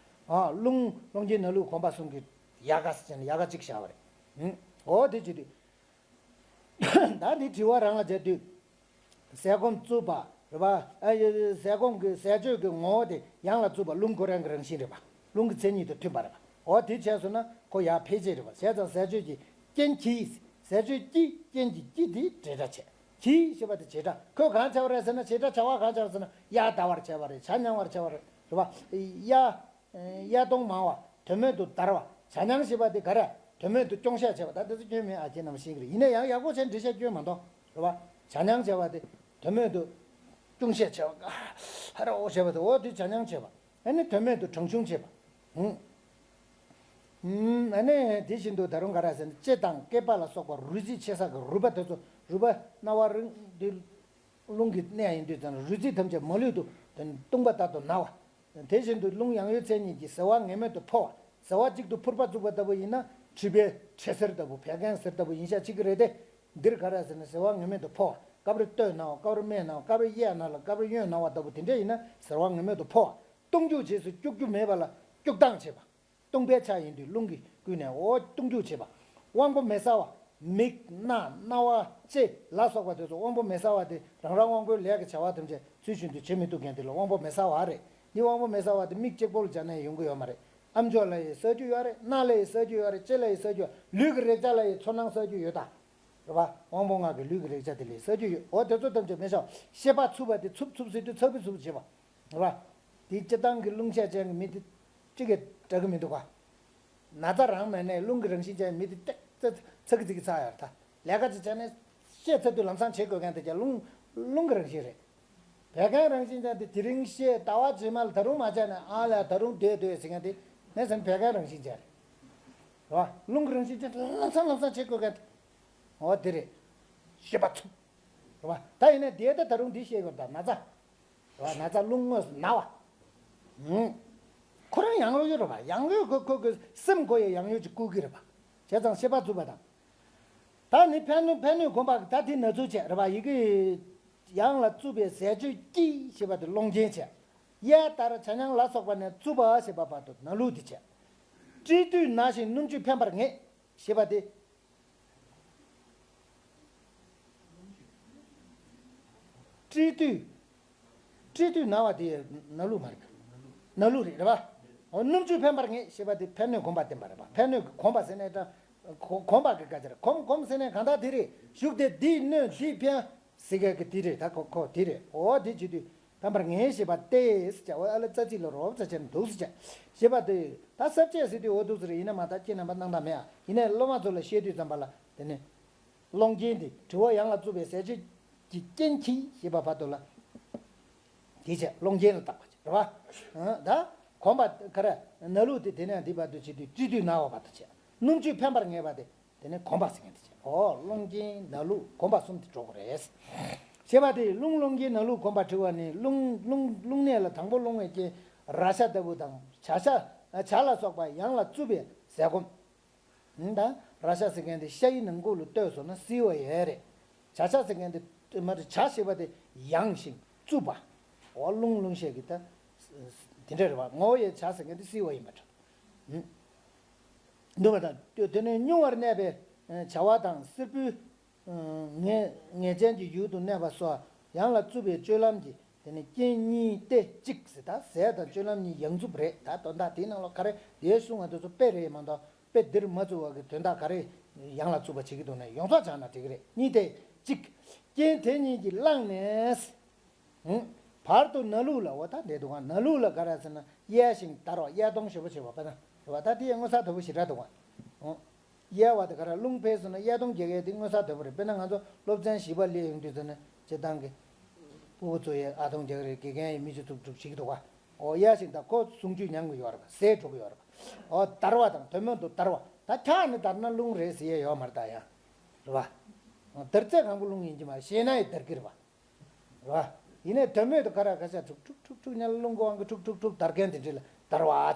ཨ་རླུང་ཀློང་ཆེན་ནང་ལུགས་གོམས་པ་གསུམ་གྱི་ཡལ་ག་ཟེར་ནས་ཡལ་ག་གཅིག་བཞག་པ་རེད། ཨུམ། འོ་དེ་བྱེད་དུས། ད་འདི་དྲི་བ་རང་ལ་བྱས་དུས། ཟས་སྐོམ་རྩུབ་པ་རེད་པ། ཨ་ཡ་ཟས་སྐོམ་གྱི་ཟས་སྤྱོད་ཀྱི་ངོ་བོ་དེ་ཡང་ལ་རྩུབ་པ་རླུང་ཁོ་རང་གི་རང་བཞིན་རེད་པ། རླུང་གི་མཚན་ཉིད་དང་མཐུན་པ་རེད་པ། འོ་དེ་བྱས་སོང་ན་ཁོ་ཡར་འཕེལ་བྱེད་རེད་པ། བྱས་ཙང་ཟས་སྤྱོད་ཀྱི་རྐྱེན་གྱིས། ཟས་སྤྱོད་ཀྱི་རྐྱེན་གྱི་ཀྱི་དེ་འབྲེལ་སྒྲ་བྱས། གྱིས་ཞེས་པ་དེ་བྱེད་སྒྲ། ཁོས་གང་བྱས་པ་རེད་ཟེར་ན། བྱེད་སྒྲ་བྱ་བ་གང་བྱས་པ་རེད་ཟེར་ན། གཡའ་དར་བར་བྱས་པ་རེད། བྱ་རྨྱང་བར་བྱས་པ་རེད། རེད་པ། གཡའ། གཡའ་གདོང་མང་བ། དོན་མེད་དུ་འདར་བ། བྱ་རྨྱང་ཞེས་པ་དེ་ག་རེ། དོན་མེད་དུ་རྐྱོང་བཤད་བྱས་པ། ད་དེ་ཚོ་སྐྱོན་མེད་ཨ། ཁྱེད་རྣམས་ཤེས་ཀྱི་རེད། ཡིན་ན་ཡང་ཡག་པོ་བྱས་འགྲེལ་བཤད་སྐྱོན་མ་གཏོང་། རེད་པ། བྱ་རྨྱང་བྱས་པ་དེ་དོན་མེད་དུ་རྐྱོང་བཤད་བྱས་པ། ཧ་ར་འོ་བྱས་པ་དེ། འོ་དེ་བྱ་རྨྱང་བྱས་པ། ཨ་ནི་དོན་མེད་དུ་གྲང་ཤུམ་བྱས་པ། ཧུང་། ཧུང་། ཨ་ནི་དེ་བཞིན་དུ་ད་རུང་ག་རེ་ཟེར་ན། ལྕེ་དང་སྐེད་པ་ལ་སོགས་པ་རུས་རྩིས་ཆེ་ས་གི་རུས་པ་དེ་ཚོ། རུས་པ་རྣ་བ་རིང་འདི། རླུང་གི་གནས་ཡིན་དུས་ཙམ་ལ་རུས་རྩིས་ཐམས་ཅད་མ་ལུས་དུ་དེ་ནི་གཏུམ་པ་ལྟར་དུ་ན་བ། དེ་བཞིན་དུ་རླུང་ཡང་ཡུལ་མཚན་ཉིད་ཀྱིས་ཟེ་བ་ངེས་མེད་དུ་འཕོ་བ། ཟེ་བ་གཅིག་ཏུ་ཕུར་པ་བཙུགས་པ་ལྟ་བུ་ཡིན་ན་མཁྲིས་པའི་ཁྲེ་སེར་ལྟ་བུ། བད་ཀན་སེར་ལྟ་བུ་ཡིན་ཤས་ཆེ་གི་རེད་དེ། འདིར་ག་རེ་ཟེར་ན། ཟེ་བ་ངེས་མེད་དུ་འཕོ་བ། སྐབས་རེ་སྟོད་ན་བ། སྐབས་རེ་སྨད་ན་བ། སྐབས་རེ་གཡས་ན་ལ། སྐབས་རེ་གཡོན་ན་བ་ལྟ་བུ་དེ་འདྲ་ཡིན་ན་ཟེ་བ་ངེས་མེད་དུ་འཕོ་བ། གཏུམ་རྒྱུ་བྱས་སུ་སྐྱུག་རྒྱུ་མེད་པ་ལ་སྐྱུག་ལྡང་བྱེད་པ། གཏུམ་པའི་ཆ་ཡིན་དུས་རླུང་གིས་བསྐུལ་ནས་འོ་གཏུམ་རྒྱུ་བྱེད་པ། དབང་པོ་མི་གསལ་བ། མིག་སྣ་རྣ་བ་ལྕེ་ལ་སོགས་པ་དེ་ཚོ་དབང་པོ་མི་གསལ་བ་དེ་རང་རང་དབང་པོའི་ལས་ཀྱི་བྱ་བ་ཐམས་ཅད་ཚུལ་བཞིན་དུ་བྱེད་མི་ཐུབ་མཁན་དེ་ལ་དབང་པོ་མི་གསལ་བ་རེད། འདི་དབང་པོ་མི་གསལ་བ་དེ་མིག་གཅིག་པོ་ལ་སྦྱར་ན་ཡོང་གི་ཡོད་མ་རེད། ཨ་མཆོག་ལ་ཡི་བསགས་རྒྱུ་ཡོད་རེད། སྣ་ལ་ཡི་བསགས་རྒྱུ་ཡོད་རེད། ལྕེ་ལ་ཡི་བསགས་རྒྱུ་ཡོད། ལུས་ཀྱི་རེག་བྱ་ལ་ཡི་ཚོར་སྣང་བསགས་རྒྱུ་ཡོད་ད། རེད་པ། དབང་པོ་ལྔ་གི་ལུས་ཀྱི་རེག་བྱ་དེ་ལ་ཡི་བསགས་རྒྱུ་ཡོད། འོ་དེ་ཚོ་ཐམས་ཅད་མི་ཤོག་ཤེས་པ་འཚུབ་པ་དེ་འཚུབ་འཚུབ་ཟེར་དུས་ཚབ་གི་འཚུབ་བྱེད་པ། རེད་པ། དེ་སྤྱིར་བཏང་གི་རླུང་ཤས་ཅན་གྱི་མི་དེ་གཅིག་གིས་དྲག་གི་མི་འདུག་ག་ན་ཚ་རང་མེད་ནས་རླུང་གི་རང་བཞིན་ཅན་མི་དེ་ཏེག་ཙེ་ཚ་གི་ཚིག་གི་ཚ་ཡར་ད། ལས་ཀ་ཅིག་བྱས་ནས་ཤས་ཚ་དུས་ལམ་སང་བྱེད་དགོས་མཁན་དེ་ཀྱང་རླུང་རླུང་གི་རང་བཞིན་རེད། བད་ཀན་རང་བཞིན་ཅན་དེ་དེ་རིང་ཤས་ཟླ་བ་རྗེས་མ་ལ་ད་རུང་མ་བྱས་ན་ཨ་ལས་ད་རུང་སྡོད་སྡོད་ཟེར་མཁན་དེ་ངས་ཟེར་ན་བད་ཀན་རང་བཞིན་ཅན་རེད། རེད་པ། རླུང་གི་རང་བཞིན་ཅན་ལམ་སང་ལམ་སང་བྱེད་དགོས་མཁན་དེ། འོ་དེ་རེད། ཤེས་པ་འཚུབ། རེད་པ། ད་ཡིན་ནའི་དེ་ད་ད་རུང་འདི་བཤད་དགོས་ད་ན་ཚ། རེད་པ། ན་ཚ་རླུང་དངོས་སུ་ན་བ། ཧུམ། ཁོ་རང་ཡང་གཡོ་རེད་པ། ཡང་གཡོ་ཁོ་ཁོ་གི་སེམས་ཁོ་ཡི་ཡང་གཡོ་ཅིག་བསྐུལ་གི་རེད་པ། བྱས་ཙང་ཤེས་པ་འཚུབ་པ་དང་། ད་ནི་ཕན་གནོད་ཕན་གནོད་གོམས་པ་ད་དེ་ན་ཚུ་བྱས་རེད་པ། ཡི་གེ་ཡང་ལ་བཙུགས་པའི་ཟས་སྤྱོད་ཀྱིས་ཞེས་པ་དེ་སློང་རྐྱེན་བྱས། གཡས་ལྟར་ཆ་མཉམ་ལ་སོགས་པ་ནས་བཙུགས་པ་ཞེས་པ་བར་དུ་ན་ལུགས་དེ་བྱས། དཀྲིས་དུས་ན་ཞིང་སྣུམ་བཅུད་འཕེན་པར་ངེས་ཞེས་པ་དེ། དཀྲིས་དུས། དཀྲིས་དུས་ན་བ་དེ་ན་ལུགས་མ་རེད། ན་ལུགས་རེད་རེད་པ། འོ་སྣུམ་བཅུད་འཕེན་པར་ངེས་ཞེས་པ་དེ་ཕན་གནོད་གོམས་པ་བསྟན་པ་རེད་པ། ཕན་གནོད་ཀྱི་གོམས་པ་ཟེར་ནས་ཀྱང་། གོ- གོམས་པ་གི་སྐད་ཆ་རེད། གོམས་གོམས་ཟེར་ནས་གང་ལྟར་དེ་རེད། ཞུགས་ཏེ་འདིས་གནོད་འདིས་འཕེན་ཟེར་མཁན་གྱི་དེ་རེད། ད་གོ- གོ་དེ་རེད། འོ་དེ་བྱེད་དུས་འཕེན་པར་ངེས་ཞེས་པ་སྟེ་ཟེར་བྱ་བ་ཨ་ལ་རྩ་ཚིག་ལ་རོབ་ཙམ་བྱས་ནས་འདུག་ཟེར་བྱ་ཞེས་པ་དེ། ད་ས་བཅད་ཟེར་དུས་འོ་འདུག་ཟེར་ཡིན་ན་མ་ད་ཁྱེད་རྣམ་པ་སྣང་དག་མེད་ཨ། ཡིན་ནའི་སློབ་མ་ཚོ་ལ་བཤད་དུས་ཙམ་པ་ལ་དེ་ནི། སློང་རྐྱེན་དེ་དྲི་བ་ཡང་ལ་བཙུགས་པའི་ཟས་སྤྱོད་ཀྱི་རྐྱེན་གྱིས་ཞེས་པ་བར་དུ་ལ། དེ་བྱས་སློང་རྐྱེན་ལ་བརྟག་པ་བྱས་རེད་པ། ད་གོམས་པ་ག་རེ་ན་ལུགས་དེ་དེ་ནས་འདི་བར་དུ་བྱེད་དུས་དཀྲིས་དུས་ན་བ་བར་དུ་བྱས། སྣུམ་བཅུད་འཕེན་པར་ངེས་པ་དེ་དེ་ནས་གོམས་པ་ཟེར་མཁན་དེ་བྱས། འོ་སློང་རྐྱེན་ན་ལུགས་གོམས་པ་གསུམ་དེ་འགྲོ་དགོས་རེད། ཞེས་པ་དེ་རླུང་སློང་རྐྱེན་ན་ལུགས་གོམས་པ་དྲི་བ་ནི་རླུང་རླུང་རླུང་ནད་ལ་དང་པོ་སློང་བའི་རྐྱེན་ར་ཤ་ལྟ་བུ་དང་བྱ་ཤ་བྱ་ལ་སོགས་པ་ཡང་ལ་བཙུགས་པའི་ཟས་སྐོམ། ད་ར་ཤ་ཟེར་མཁན་དེ་ཤ་ཡི་ནང་ཁུལ་ལ་ལྟོས་སོང་ན་བསིལ་བ་ཡོད་རེད། བྱ་ཤ་ཟེར་མཁན་དེ་མ་རེད། བྱ་ཞེས་པ་དེ་ཡང་ཞིང་རྩུབ་པ། འོ་རླུང་རླུང་ཤས་ཀྱི་ད་དེ་འདྲ་རེད་པ། ངོ་བོ་ཡི་བྱ་ཟེར་མཁན་དེ་བསིལ་བ་ཡིན་པ་འདྲ། འདུག་པ་དང་དེ་ནས་སྙུང་བར་གནས་པའི་བྱ་བ་དང་བསིལ་བུའི་ངད་ངད་ཅན་གྱི་ཡུལ་དུ་གནས་པ་སོགས་ཡང་ལ་རྩུབ་པའི་སྤྱོད་ལམ་གྱི་དེ་ནི་རྐྱེན་གཉིས་ཏེ་གཅིག་ཟེར། ད་ཟས་དང་སྤྱོད་ལམ་གཉིས་ཡང་རྩུབ་རེད། ད་དོན་དག་དེའི་ནང་ལ་ག་རེ་དེའི་གསུང་བ་དེ་ཚོ་དཔེ་རེད་མ་གཏོགས་དཔེ་འདིར་མ་བཙུགས་པ་གི་དོན་དག་ག་རེ་ཡང་ལ་རྩུབ་པ་བྱེད་ཀྱི་འདུག་ན་ཡོངས་རྫོགས་སྦྱངས་ན་འགྲིག་གི་རེད། གཉིས་ཏེ་གཅིག་རྐྱེན་དེ་གཉིས་ཀྱིས་བསླངས་ནས། བར་དུ་ན་ལུགས་ལ་འོ་ད་འདི་འདུག་ག་ན་ལུགས་ལ་ག་རེ་ཟེར་ན་གཡས་ཤིང་དར་བ། གཡས་གཏོང་ཞེ་པོ་བྱེད་པ་དཔེར་ན་རེད་པ། ད་དེ་ཡང་མངོན་གསལ་དོད་པོ་ཞེ་དྲག་འདུག་ག་གཡས་པ་དེ་ག་རེ་རླུང་འཕེལ་སོང་ན་གཡས་གཏོང་རྒྱག་ཡས་དེ་མངོན་གསལ་དོད་པོ་རེད། དཔེར་ན་ང་ཚོ་སློབ་ཚན་བཞི་པ་སླེབས་ཡོང་དུས་ཙམ་ནས་སྤྱིར་བཏང་གི་ཕྲུ་གུ་ཚོ་ཡས་ཨ་གཏོང་རྒྱག་རེད། དགེ་རྒན་ཡས་མི་ཆུ་ཚུགས་ཚུགས་བྱེད་ཀྱི་འདུག་ག་འོ་གཡས་ཤིང་དར་ཁོ་ཟུངས་བཅུད་ཉམས་ཀྱི་ཡོད་རེད་པ། ཟས་འགྲོ་གི་ཡོད་རེད་པ། འོ་དར་བ་དང་དོན་མེད་དུ་དར་བ། ད་ཁྲག་ནི་དར་ན་རླུང་རེད་ཟེར་ཡས་ཡོད་མ་རེད་ད་ཡ། རེད་པ། དར་ཚད་གང་པོ་རླུང་ཡིན་གྱི་མ་རེད། ཞེད་སྣང་ཡས་དར་གྱི་རེད་པ། རེད་པ། ཡིན་ནའི་དོན་མེད་དུ་ཁ་ར་ཁ་ཤ་ཁྲུག་ཁྲུག་ཁྲུག་ཁྲུག་ཉལ་རླུང་གི་དབང་གིས་ཁྲུག་ཁྲུག་ཁྲུག་དར་མཁན་དེ་འདྲ་ལ་དར་བ་བྱ།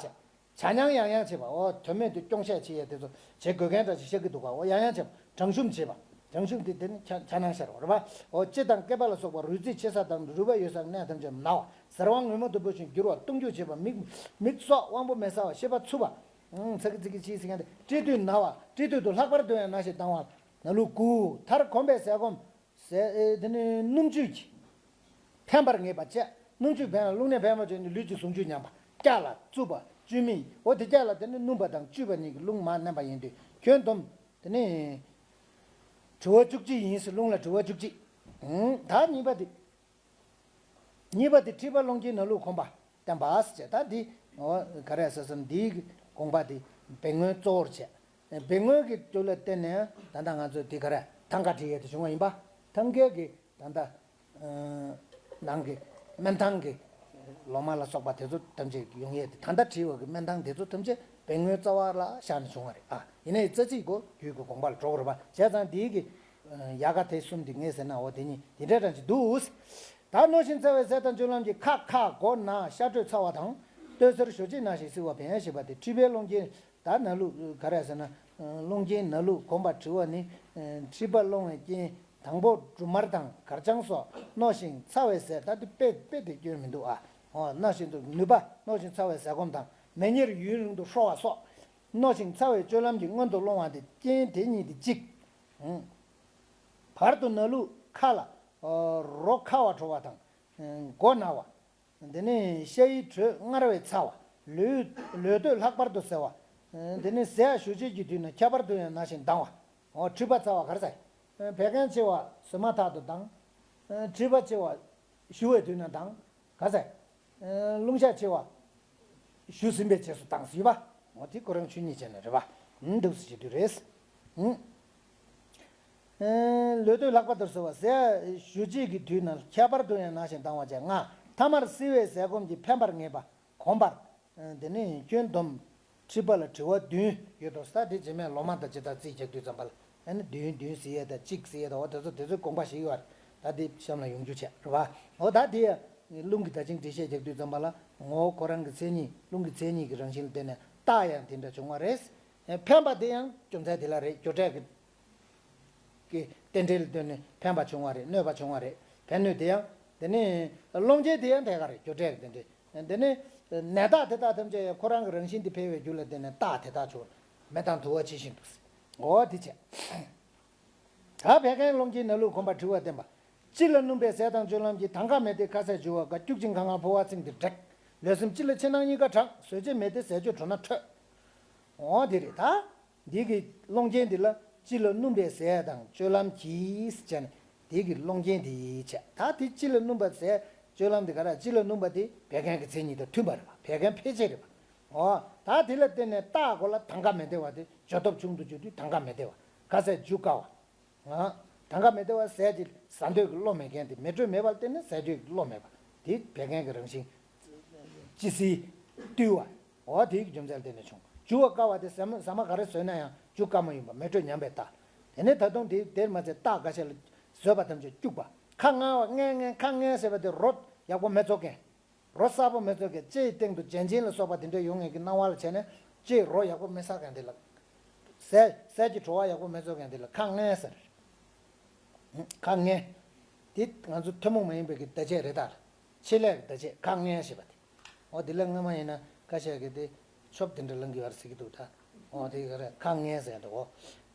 ཇ་མྱང་ཡང་ཡང་བྱེད་པ། འོ་དོན་མེད་དུ་སྐྱོང་བཤད་བྱེད་ཡས་དེ་ཚོ་བྱེད་དགོས་མཁན་འདྲ་ཞིག་ཤར་གྱི་འདུག་ག་འོ་ཡང་ཡང་བྱེད་པ། གྲང་ཤུམ་བྱེད་པ། གྲང་ཤུམ་དེ་དེ་ནི་ཇ་ཇ་མྱང་ཤར་བ་རེད་པ། འོ་ལྕེ་དང་སྐེད་པ་ལ་སོགས་པ་རུས་རྩི་ཆེ་ས་དང་རུས་པ་ཡོད་སར་གནས་ཐམས་ཅད་ན་བ། གཟེར་བ་སྔོན་མོ་ལྟ་བུ་ཞིག་འགྱུར་བ། གཏུམ་རྒྱུ་བྱེད་པ། མིག་མིག་སོགས་དབང་པོ་མེ་སྲེག་པ། ཤེས་པ་འཚུབ་པ། ཚ་གི་ཚི་གི་ཕྱིས་ཟེར་མཁན་དེ་དཀྲིས་དུས་ན་བ། དཀྲིས་དུས་དུ་ལྷག་པར་དུ་ཡང་ན་ཞིང་ལྡང་བ། ན་ལུགས་དགུ། མཐར་གོམས་པའི་ཟས་སྐོམ། ཟས་ཨེ་དེ་ནི་སྣུམ་བཅུད་ཀྱིས་འཕེན་པར་ངེས་པ་བཅས། སྣུམ་བཅུད་འཕེན་ལ་རླུང་ནད་འཕེན་པར་བྱེད་ནི་ལུས་ཀྱི་ཟུངས་བཅུད་ཉམས་པ། སྐྱ་ལ་རྩུབ་པ་བཅུད་མིན། འོ་དེ་སྐྱ་ལ་དེ་ནི་སྣུམ་པ་དང་བཅུད་པ་གཉིས་ཀྱི་རླུང་མར་མནན་པ་ཡིན་དུས་ཁྱོན་བསྡོམས་དེ་ནི་དྲི་བ་བཅུ་གཅིག་ཡིན་ཟེར། རླུང་ལ་དྲི་བ་བཅུ་གཅིག་ད་གཉིས་པ་དེ། གཉིས་པ་དེ་མཁྲིས་པ་སློང་རྐྱེན་ན་ལུགས་གོམས་པ་བསྟན་པ་ཟེར་བྱས། ད་འདི་འོ་ག་རེ་ཟེར་སོང་འདིའི་དགོངས་པ་དེ་སྦས་མངོན་གཙོ་བོར་བྱས། སྦས་མངོན་གྱི་དུས་ལ་བརྟེན་ནས་ད་ལྟ་ང་ཚོས་འདི་ག་རེ་ཐང་ག་བྲིས་ཡས་དེ་བྱུང་བ་ཡིན་པ། ཐང་གའི་གི་ད་ལྟ་ནང་གི་སྨན་ཐང་གི་ལོ་མ་ལ་སོགས་པ་དེ་ཚོ་ཐམས་ཅད་ཡོང་ཡས་དེ། ད་ལྟ་བྲིས་པ་གི་སྨན་ཐང་དེ་ཚོ་ཐམས་ཅད་སྦས་མངོན་རྩ་བ་ལ་བཞག་ནས་བྱུང་བ་རེད་ཨ། ཡིན་ནའི་རྩ་ཚིག་གོ་རྒྱུད་ཀྱི་དགོངས་པ་ལ་འགྲོ་དགོས་རེད་པ། བྱས་ཙང་འདིའི་གི་ཡལ་ག་དེ་གསུམ་དེ་ངས་ཟེར་ན་འོ་དེ་གཉིས་དེ་འདྲ་འདྲ་ཅིག་འདུག་ད་རྣོ་ཞིང་ཚ་བའི་ཟས་དང་སྤྱོད་ལམ་གྱིས་ཁ་ཁ་མགོ་ན་ཤ་དྲོད་ཚ་བ་དང་། སྟོད་གཟེར་ཞོ་གཅིག་ན་ཞིང་བསིལ་བ་འཕེན་ཞེས་པ་སྟེ། མཁྲིས་པའི་སློང་རྐྱེན། ད་ན་ལུགས་ག་རེ་ཟེར་ན། སློང་རྐྱེན་ན་ལུགས་གོམས་པ་དྲི་བ་ནི། མཁྲིས་པ་སློང་བའི་རྐྱེན་དང་པོ་འབྲུ་མར་དང་གར་ཆང་སོགས་རྣོ་ཞིང་ཚ་བའི་ཟས། ད་དེ་དཔེ་དཔེ་དེ་སྐྱོན་མི་འདུག་ཨ། འོ་རྣོ་ཞིང་དུ་ནུས་པ་རྣོ་ཞིང་ཚ་བའི་ཟས་སྐོམ་དང་མེ་ཉེར་ཡུན་རིང་དུ་ཧྲོ་བ་སོགས་རྣོ་ཞིང་ཚ་བའི་སྤྱོད་ལམ་གྱིས་སྔོན་དུ་སློང་བ་སྟེ། རྐྱེན་དེ་གཉིས་ཏེ་གཅིག་བར་དུ་ན་ལུགས་ཁ་ལ་རོ་ཁ་བ་བྲོ་བ་དང་མགོ་ན་བ། དེ་ནས་ཤ་ཡི་དྲོད་མངར་བས་ཚ་བ། ལུས་ལུས་སྟོད་ལྷག་པར་དུ་གཟེར་བ། དེ་ནས་ཟས་ཞུ་བྱེད་ཀྱི་དུས་ན་ཁྱད་པར་དུ་ཡང་ན་ཞིང་ལྡང་བ། འོ་མཁྲིས་པ་ཚ་བ་ག་རེ་ཟེར། བད་ཀན་ཆེ་བ་ཟོས་མ་ཐག་ཏུ་ལྡང་། མཁྲིས་པ་ཆེ་བ་ཞུ་བའི་དུས་ན་ལྡང་། ག་རེ་ཟེར། རླུང་ཤ་ཆེ་བ་ཞུ་ཟིན་པའི་རྗེས་སུ་ལྡང་ཟེར་བ། འོ་དེ་ཁོ་རང་ཆོས་ཉིད་བྱས་ན་རེད་པ། འདུག་སེ་བྱེད་དུས་རེད། ལུས་སྟོད་ལྷག་པར་དུ་གཟེར་བ། ཟས་ཞུ་བྱེད་ཀྱི་དུས་ན་ཁྱད་པར་དུ་ཡང་ན་ཞིང་ལྡང་བ་བཅས་ལྔ། ཐ་མར་བསིལ་བའི་ཟས་སྐོམ་གྱིས་ཕན་པར་ངེས་པ། གོམས་པར། དེ་ནས་སྐྱོན་སྡོམ། མཁྲིས་པ་ལ་དྲི་བ་བདུན་ཡོད་དོ། ས་དེ་རྗེས་མའི་ལོ་མ་དང་ཇི་ལྟར་རྩིས་རྒྱག་དུས་ཙམ་པ་ལ་ཨ་ནི་བདུན་བདུན་ཟེར་ཡས་དང་གཅིག་ཟེར་ཡས་དང་འོ་དེ་ཚོ་དེ་ཚོའི་དགོངས་པ་ཞིག་ཡོད་རེད། ད་དེ་གཤམ་ལ་ཡོང་རྒྱུ་བྱས་རེད་པ། འོ་ད་དེ་ཡང་རླུང་གི་བརྡ་ཆད་འགྲེལ་བཤད་རྒྱག་དུས་ཙམ་པ་ལ་ངོ་བོ་ཁོ་རང་གི་མཚན་ཉིད། རླུང་གི་མཚན་ཉིད་ཀྱི་རང་བཞིན་ལ་བརྟེན་ནས་རྟགས་ཡང་དེ་འདྲ་བྱུང་བ་རེད། ཕན་པ་དེ་ཡང་རྒྱུ་མཚན་དེ་ལ་རེད། རྒྱུ་འབྲས་ཀྱི་ཀྱི་རྟེན་འབྲེལ་ལ་ལྟོས་ནས་ཕན་པ་བྱུང་བ་རེད། གནོད་པ་བྱུང་བ་རེད། ཕན་གནོད་དེ་ཡང་། དེ་ནས་སློང་རྐྱེན་དེ་ཡང་ཐད་ཀར་རེད། རྒྱུ་འབྲས་ཀྱི་རྟེན་འབྲེལ། དེ་ནས་ནད་རྟགས་དེ་དག་ཐམས་ཅད་ཡང་ཁོ་རང་གི་རང་བཞིན་དེ་འཕེལ་བའི་རྒྱུ་ལ་བརྟེན་ནས་རྟགས་དེ་དག་བྱུང་། མེ་དང་དུ་བ་ཇི་བཞིན་དུ། འོ་དེ་བྱས། ད་བད་ཀན་སློང་རྐྱེན་ན་ལུགས་གོམས་པར་དྲི་བ་བསྟན་པ། ལྕི་ལ་སྣུམ་པའི་ཟས་དང་སྤྱོད་ལམ་གྱིས། དང་ག་མེད་དེ་ཁ་ཟས་འཇུ་བ་དཀའ། སྐྱུག་ཅིང་ཁ་ངལ་ཕོ་བ་ཚིང་སྟེ་འབྲེག། ལུས་སེམས་ལྕི་ལ་ཕྱི་ནང་གཉིས་ཀ་གྲང་། ཟོས་བྱེད་མེད་དེ་ཟས་སྤྱོད་དྲོ་ན་འཕྲོད། འོ་དེ་རེད་ད། འདི་གི་སློང་རྐྱེན་འདི་ལ་ལྕི་ལ་སྣུམ་པའི་ཟས་དང་སྤྱོད་ལམ་གྱིས་བྱས་ནས་འདི་གི་སློང་རྐྱེན་འདི་བྱས། ད་དེ་ལྕི་ལ་སྣུམ་པ་ཟས་སྤྱོད་ལམ་འདི་ག་རེ། ལྕི་ལ་སྣུམ་པ་དེ་བད་ཀན་གྱི་མཚན་ཉིད་དང་མཐུན་པ་རེད་པ། བད་ཀན་འཕེལ་བྱེད་རེད་པ། འོ་ད་དེ་ལ་བརྟེན་ནས་རྟགས་གོ་ལ་དང་ག་མེད་དེ་བ་དེ་འཇུ་སྟོབས་ཆུང་དུ་གྱུར་དུས་དང་ག་མེད་དེ་བ། ཁ་ཟས་འཇུ་དཀའ་བ། དང་ག་མེད་དེ་བ་ཟས་ཀྱི་ཟ་འདོད་ཀྱི་བློ་མེད་མཁན་དེ། མེ་དྲོད་མེད་པར་བརྟེན་ནས་ཟ་འདོད་ཀྱི་བློ་མེད་པ་དེ་བད་ཀན་གྱི་རང་བཞིན། ལྕི་བསིལ་རྟུལ་བ། འོ་དེའི་རྒྱུ་མཚན་ལ་བརྟེན་ནས་བྱུང་། འཇུ་བ་དཀའ་བ་དེ་ཟ་མ་ཟ་མ་ག་རེ་ཟོས་ན་ཡང་འཇུ་དཀའ་མོ་ཡིན་པ། མེ་དྲོད་ཉམས་པའི་རྟགས། དེ་ནས་ད་དུང་དེ་དེར་མ་ཚད་རྟགས་འགའ་ཤས་ལ་ཟོས་པ་ཐམས་ཅད་སྐྱུག་པ། ཁ་ངལ་བ། ངལ་ངལ་ཁ་ངལ་ཟེར་བ་དེ་རོ་ཡག་པོ་མི་ཚོར་མཁན། རོ་གསར་པོ་མི་ཚོར་མཁན། ལྕེའི་སྟེང་དུ་བརྗན་གཅིན་ལ་སོགས་པ་དེ་འདྲ་ཡོང་མཁན་གྱི་སྣང་བ་ལ་བྱས་ནས་ལྕེའི་རོ་ཡག་པོ་མི་ཟ་མཁན་དེ་ལ། ཟས་ཟས་ཀྱི་བྲོ་བ་ཡག་པོ་མི་ཚོར་མཁན་དེ་ལ་ཁ་ངལ་ཟེར། ཁ་ངལ། དེ་ང་ཚོ་ཐུན་མོང་མ་ཡིན་པའི་གི་བརྡ་ཆད་རེད་ད། ཆེད་ལས་ཀྱི་བརྡ་ཆད་ཁ་ངལ་ཞེས་པ་དེ། འོ་དེ་ལ་སྔ་མ་ཡིན་ན་ཁ་ཤས་ཀྱིས་དེ་ཆོབ་དེ་འདྲ་ལང་གི་ཡོད་རེད་ཟེར་གྱི་འདུག་ད། འོ་དེ་ག་རེ་ཁ་ངལ་ཟེར་འདུག་འོ།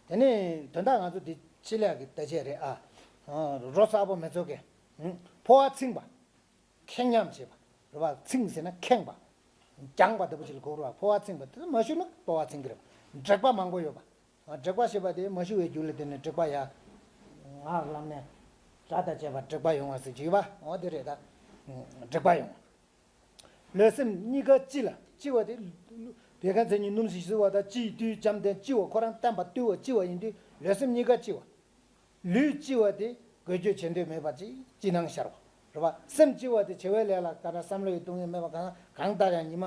དེ་ནས་དོན་དག་ང་ཚོ་དེ་ཆེད་ལས་ཀྱི་བརྡ་ཆད་རེད་ཨ། རོ་གསར་པོ་མི་ཚོར་མཁན། ཕོ་བ་ཚིང་བ། ཁེངས་ཉམས་བྱེད་པ། རེད་པ། ཚིང་ཟེར་ན་ཁེངས་པ། རྒྱངས་པ་ལྟ་བུ་ཅིག་ལ་གོ་དགོས་རེད་པ། ཕོ་བ་ཚིང་བ་དེ་མ་ཞུ་ན་ཕོ་བ་ཚིང་གི་རེད་པ། འབྲེག་པ་མང་པོ་ཡོད་པ། འབྲེག་པ་ཞེས་པ་དེ་མ་ཞུ་བའི་རྒྱུ་ལ་བརྟེན་ནས་འབྲེག་པ་ཡ། ངག་ལམ་ནས་སྒྲ་དང་བཅས་པ་འབྲེག་པ་ཡོང་བ་ཟེར་གྱི་ཡོད་པ། འོ་དེ་རེད་ད། འབྲེག་པ་ཡོང་བ། ལུས་སེམས་གཉིས་ཀ་ལྕི་ལ། ལྕི་བ་དེ། བད་ཀན་མཚན་ཉིད་སྣུམ་ཞིང་བསིལ་བ་དང་། ལྕི་ཡི་རྟུལ་འཇམ་ལྡན་ལྕི་བ། ཁོ་རང་བརྟན་པ་རྟུལ་བ་ལྕི་བ་ཡིན་དུས་ལུས་སེམས་གཉིས་ཀ་ལྕི་བ། ལུས་ལྕི་བ་དེ་འགུལ་སྐྱོད་བྱེད་འདོད་མེད་པ་ཅིག་ཅི་སྣང་ཤར་བ། རེད་པ། སེམས་ལྕི་བ་དེ་བྱ་བའི་ལས་ལ་ག་རེ་བསམ་བློ་ཡི་གཏོང་ཡུལ་མེད་པ། གང་གང་ལྟར་ཡང་ཉི་མ་